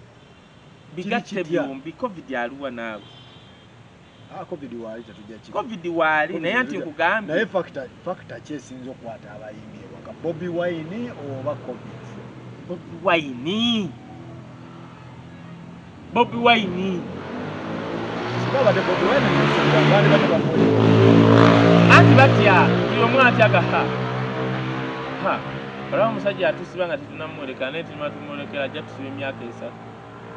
Bigatte byombi. COVID aluwa naawe. COVID waali tetujja ki. COVID waali naye anti nkugambye. Naye factor ki esinza okukwata abayimbi ewaka? Bobi Wine oba COVID? Bobi Wine. Bobi Wine. Singa Bobi Wine baali badde bamuwulira. Anti batya buli omu atyaga ha. Olaba omusajja atusiba nga tetunnamwolekera, naye tulima tumwolekera ajja tusiba emyaka 3.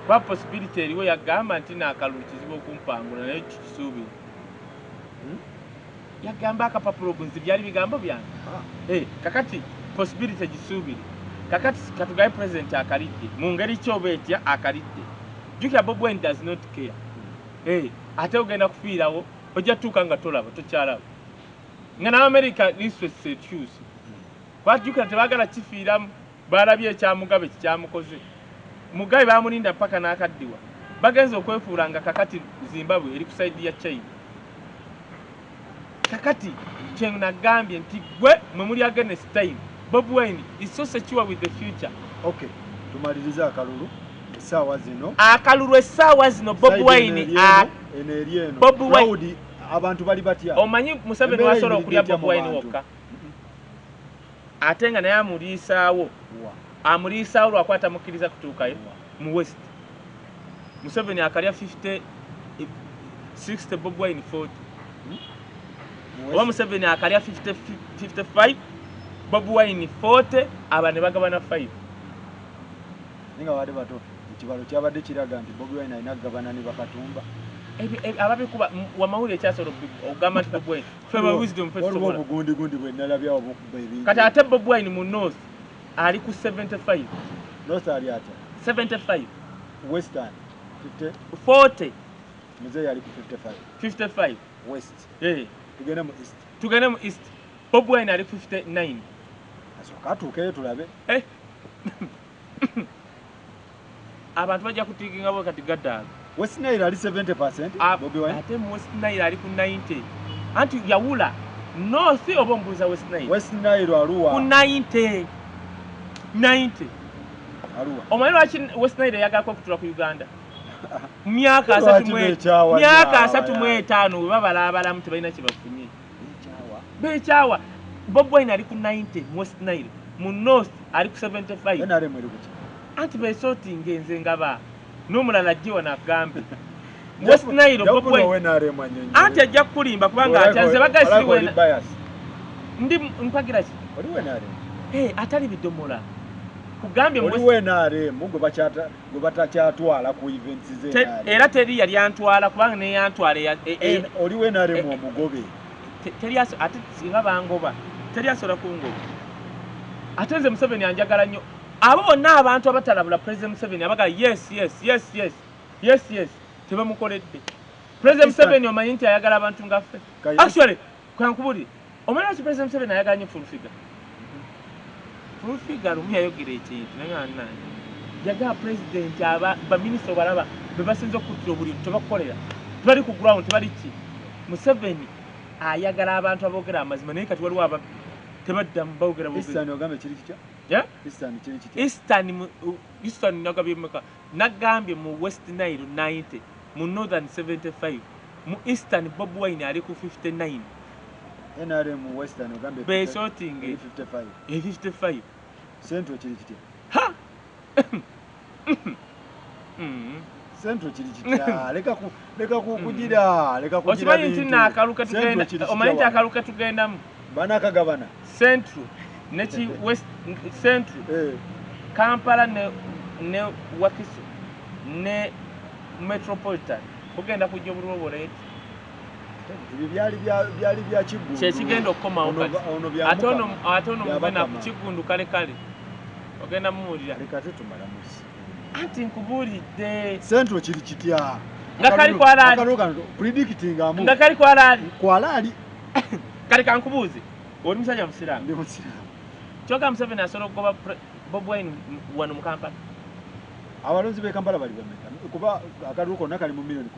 Kuba possibility eriwo yagamba nti n'akalulu kizibu okumpangula naye kikisuubira. Yagamba akapapula ogunzi byali bigambo byange. Kakati possibility gisuubire. Kakati katugaye president akalidde mu ngeri ki oba etya akalidde. Jjukira Bobi Wine does not care. Ate ogenda kufiirawo ojja tuuka nga tolaba tokyalaba. Nga n'Amerika interest ekyuse. Bajjukira tebaagala kifiiramu, balabye ekya Mugabe kikyamukoze. Mugabe bamulinda paka n'akaddiwa. Bagenze okwefuula nga kakati Zimbabwe eri ku side ya China. Kakati kye nagambye nti gwe mwe muli against time. Bobi Wine is so secure with the future. Okay, tumalirize akalulu essaawa zino. Akalulu essaawa zino Bobi Wine eno eri eno. Bobi Wine abantu bali batya. Omanyi Museveni wasobola okulya Bobi Wine wokka. Ate nga naye amuliisaawo. Amuliisaawo lwakwata mukkiriza kutuukayo mu West. Museveni akalya 50 60 Bobi Wine 40. Oba Museveni akalya 50 55 Bobi Wine 40 aba ne bagabana 5. Ninga wadde bato ekibalo kyabadde kiraga nti Bobi Wine alina kugabana ne Bakatumba. Ababikuba wamawulire ekyasobola okugamba nti Bobi Wine ffe ba wisdom ffe Waliwo tusobola. Obugundi bwe nalabyawo bukuba ebintu. Kati ate Bobi Wine mu North ali ku 75. North ali atya? 75. Western 50 40. Muzeeyi ali ku 55. 55. West. Tugende mu East. Tugende mu East. Bobi Wine ali ku 59. Asooka atuukeyo tulabe. Abantu bajja kutiikinga bwe kati gaddaala. West Nile ali 70% Bobi Wine. Ate mu West Nile ali ku 90. Anti yawula North oba ombuuza West Nile? West Nile aluwa? Ku 90. 90. Aluwa. Omanyi lwaki West Nile eyagala okutula ku Uganda? Myaka Lwaki 35 beekyawa myaka nnyo 35 bwe babalaabalamu tebalina kye bafunye. Beekyawa. Beekyawa. Bobi Wine ali ku 90 mu West Nile. Mu North ali ku 75. NRM eri ku ki? Anti besortinga nze ngaba n'omulala ajje wano agambe West Nile Bobi Wine anti ajja kukulimba kubanga atya nze bagasiri wena ndi mpagira ki oli wenare atali bidomola kugambye oli wenare mugo bachata gwe batakyatwala ku events ze era teri yali antwala kubanga ne yantwala oli wenare mu mugobe teri ate singa bangoba teri asobola kungoba ate nze Museveni anjagala nnyo abo bonna abantu abatalabula President Museveni abaga yes yes yes yes yes yes tebamukoledde. President Museveni omanyi nti ayagala abantu ngaffe. Actually kankubulire omanyi lwaki President Museveni ayagala nnyo full figure? Full figure lumu yayogera ekintu naye nga nange yagala president aba baminisita obalaba be basinze okuttira obuli tebakukolera tebali ku ground tebali ki. Museveni ayagala abantu aboogera amazima naye kati waliwo ababbi tebaddamu boogera bwogezi. Eastern ogambe kiri kitya? Yeah? Eastern kiri kitya? Eastern nagambye mmeka? Nagambye mu West Nile 90, mu Northern 75, mu Eastern Bobi Wine ali ku 59. NRM Western ogambe besorting 55. 55. Central kiri kitya? Ha! Central kiri kitya? Leka kugira, leka kugira. Okimanyi nti naakaluka tugenda, omanyi nti akaluka tugendamu. Banakagabana. Central neki West Central. Kampala ne Wakiso ne Metropolitan kugenda kujja obululu obuleeti. Ebyo byali bya Kiggundu. Kyekigenda okukomawo kati. Ate ono mugenda ku Kiggundu kale kale. Ogenda mumuwulira. Leka tetumala musi. Anti nkubuulidde. Central kiri kitya? Nga kali kwalaali. Predicting amu. Nga kali kwalaali. Kwalaali. Kale kankubuuze. Oli musajja musiraamu? Ndi musiraamu. Kyokka Museveni asobola okugoba Bobi Wine wano mu Kampala. Abalonzi b'e Kampala bali bameka? Kuba akalulu konna kali mu 17 million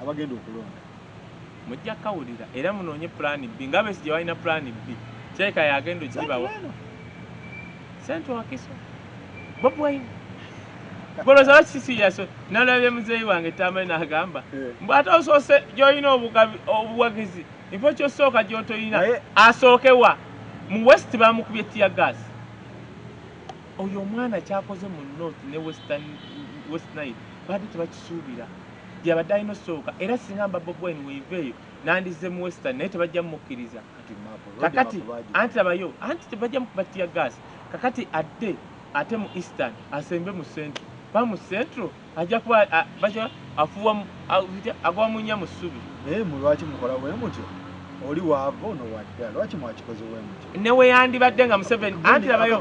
abagenda okulonda. Mujja kawulira era munoonye plan B nga Besigye walina plan B. Kyeka yagenda ogibawa. Central Wakiso. Bobi Wine. Boloza lwaki si yaso nalabye muzeeyi wange Tamale n'agamba mbu ate osoose gy'olina obuwagizi nfo ky'osooka gy'otoyina asookewa mu West bamukubye tear gas. Oyo omwana kyakoze mu North ne West Nile badde tebakisuubira. Gyabadde alina osooka era singa mba Bobi Wine weeveeyo nandizze mu Western naye tebajja mmukkiriza. Kakati anti labayo anti tebajja mukuba tear gas. Kakati adde ate mu Eastern asembe mu Central. Ba mu Central ajja kuba baja afuwa agwa munya mu ssubi. Naye mu lwaki mukola bwe mutyo? Oli waava ono wadda lwaki mwakikoze bwe mutyo? Ne we yandibadde nga Museveni anti labayo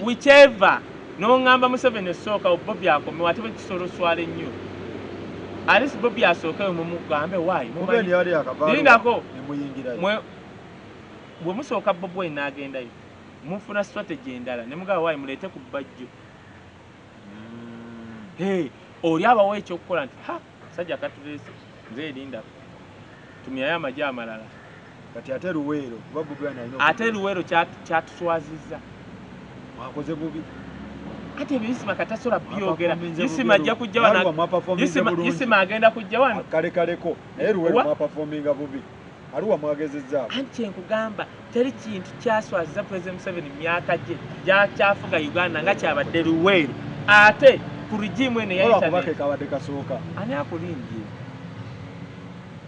whichever n'oŋŋamba Museveni esooka Bobi akomewo ate bwe kisobola oswala ennyo. At least Bobi asookeyo mumugambe waayi. Lindako bwe musooka Bobi Wine n'agendayo mufuna strategy endala ne mugaba waayi muleete ku bbajjo. Oli abawa ekyokukola nti ha sajja katuleese nze erindako tumyayo amagye amalala. Kati ate Luweero kuba Bobi Wine alina ate Luweero kyatuswazizza. Mwakoze bubi. Ate ebyo Isima katasobola byogera. Isima ajja kujja wano. Isima agenda kujja wano. Kale kaleko naye Luweero mwaperforminga bubi. Aluwa mwagezezzaako. Anti nkugamba teri kintu kyaswaziza President Museveni myaka gye gyakyafuga Uganda nga kyabadde Luweero. Ate ku regime eno eya internet. Kabadde kasooka. Ani akulimbye?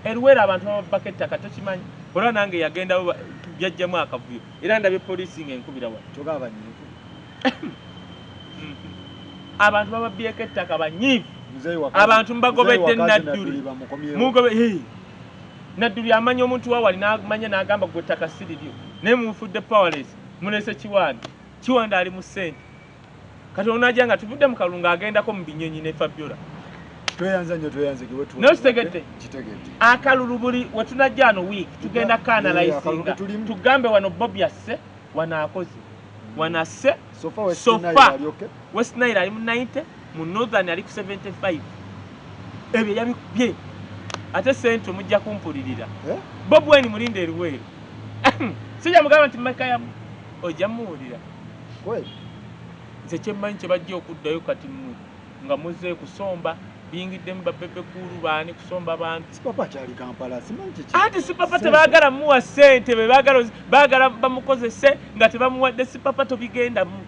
Eruweero abantu bababbako ettaka tokimanyi. Olwa nange yagendawo byajjamu akavuyo. Era ndabye poliisi ng'enkubira wano. Kyokka abanyiivu. Abantu bababbyeko ettaka banyiivu. Abantu mbagobedde Nadduli. Mugobe Nadduli amanya omuntu wawali n'amanya n'agamba gwe ettaka si liryo. Naye mufudde powerless. Mulese Kiwanda. Kiwanda ali mu ssente. Kati onajja nga tuvudde mu kalungu agendako mu binyonyi ne Fabiola. Tweyanza nnyo tweyanze kiwe tu. N'okitegedde? Kitegedde. Akalulu buli we tunajja ano week tugenda kanalizinga. Tugambe wano Bobi asse wano akoze. Wano asse. So far West Nile ali okay. West Nile ali mu 90, mu Northern ali ku 75. Ebyo yabikubye. Ate Central mujja kumpulirira. Bobi Wine mulinde Eruweero. Sijja mugamba nti mmeka yamu. Ojja muwulira. Kweli. Nze kyemmanyi kye bajja okuddayo kati mmwe nga muzze kusomba biyingiddemu babebe kuulu baani kusomba bantu. Sipapa kyali Kampala simanyi kiki. Anti Sipapa tebaagala muwa ssente be baagala bamukozese nga tebamuwadde. Sipapa tobigendamu.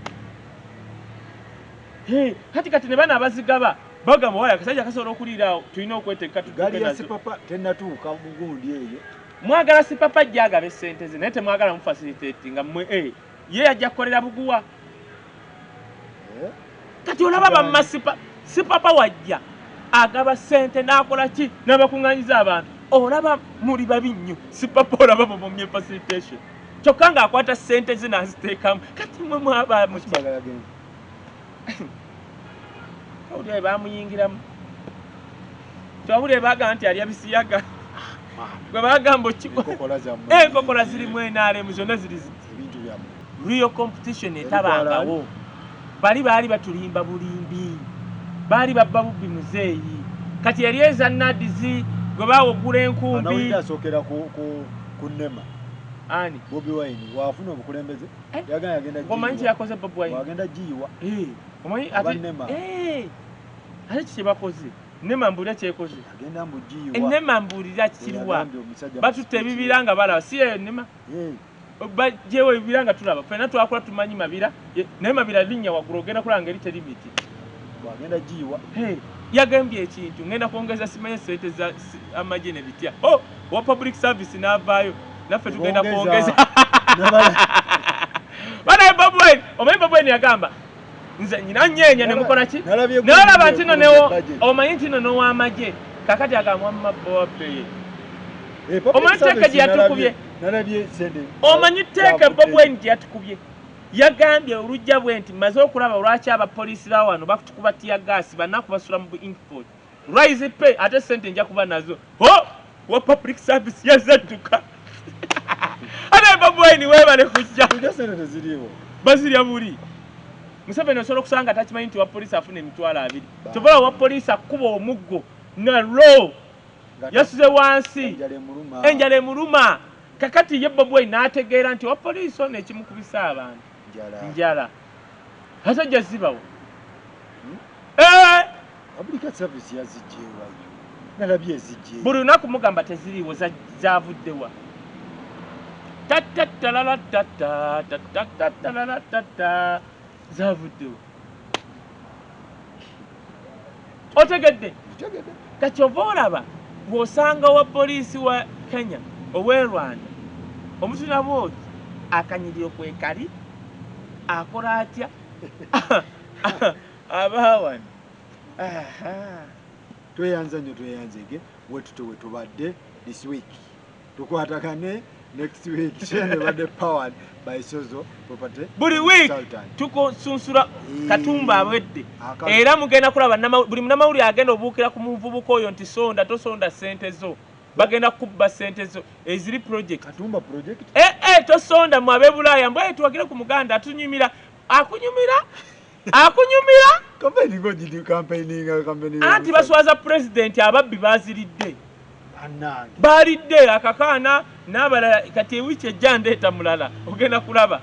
Kati kati ne bano abazigaba bagamba waya akasajja kasobola okuliira awo, tulina okweteeka Gaali tutuuke ya nazo. Sipapa tennatuuka mu gundi eyo. Mwagala Sipapa ajja agabe sente ze, naye temwagala mufacilitate nga mmwe ye yajja kukolera buguwa. Kati olaba bamma Sipapa wajja agaba sente n'akola ki n'abakuŋŋaanyiza abantu, olaba muli babi nnyo. Sipapa olaba mumumye facilitation, kyokka ng'akwata sente ze n'aziteekamu. Kati mmwe mwaba mutya? Akibaga yagenze. Kawulira bamuyingiramu, twawulire bagamba nti alya bisiyaga, gwe bagamba okikola. Enkokola zammwe. Enkokola zirimu NRM zonna ziri ziti. Ebintu byammwe. Real competition etabangawo. Bali baali batulimba bulimbi, baali babba bubbi muzeeyi. Kati yali eza nadizi gwe bawogula enkumbi. Anawulidde asookera ku Nema. Ani? Bobi Wine waafuna obukulembeze yagamba yagenda Omanyi giyiwa. kyeyakoze Bobi Wine? Wagenda giyiwa. Omanyi Aba ate Nema. Ate ki kyebakoze? Nema mbuulira kyekoze. Agenda mbu giyiwa. Enema mbuulira kiriwa. Yagambye omusajja mu Batutte speech ebibira nga balaba, si yeyo Nema? Baggyewo ebibira nga tulaba. Ffenna twakula tumanyi Mabira, naye Mabira linnya waggulu ogenda kulaba ngeri teri miti. Bw'agenda giyiwa. Yagambye ekintu ngenda kwongeza simanye sente za amagye ne bitya. Oh, wa public service n'avaayo naffe tugenda Bongeza. kwongeza. Banaye Bobi Wine, omanyi Bobi Wine yagamba nze nyina nyeenya ne mukola ki? Nalabye Naye olaba gundi nti nno eyo, newo budget. omanyi nti nno n'ow'amagye kakati agamba wamma Bobi. Public Omanyi tteeka service gye yatukubye? Nalabye sente. Omanyi tteeka Yavudde. Bobi Wine gye yatukubye? Yagambye olujja bwe nti mmaze okulaba lwaki abapoliisi ba wano batukuba tear gas, banaku basula mu info. Rise pay ate sente nja kuba nazo. Ho! Wa public service yazadduka. Ate Bobi Wine weebale kujja. Kujja sente teziriiwo. Bazirya buli. Museveni osobola okusanga takimanyi nti wa poliisi afuna 20,000. Kyova wa poliisi akuba omuggo na row yasuze wansi. Enjala emuluma. Enjala emuluma. Kakati ye Bobi Wine n'ategeera nti wa poliisi ono ekimukubisa abantu. Njala. Njala. Ate zibawo. Public service yazigyewayo. Nalabye ezigye. Buli lunaku mugamba teziriiwo zavuddewa. Tattatalala tatta, tatta, zavuddewa. Otegedde? Ntegedde. Kati ova olaba bw'osanga wa poliisi wa Kenya ow'e Rwanda omutuna bw'oti akanyiriro kwekali akola atya abaawano. Tweyanza nnyo, tweyanzege wetuto wetubadde this week. Tukwatagane next week. Shene badde powered by Sozo Property Buli week Consultant. tukosunsula Katumba awedde. Era mugenda kulaba buli munnamawulire agenda obuukira ku muvubuka oyo nti sonda tosonda ssente zo. Bagenda kubba ssente zo eziri project. Katumba project? Tosonda mu ab'e Bulaaya mbwe tuwagire ku Muganda atunyumira. Akunyumira? Akunyumira? Campaign ngo gidi campaigning, campaigning. Anti baswaza president ababbi baziridde. Bannange. Balidde akakaana n'abalala kati ewiiki ejja ndeeta mulala ogenda kulaba.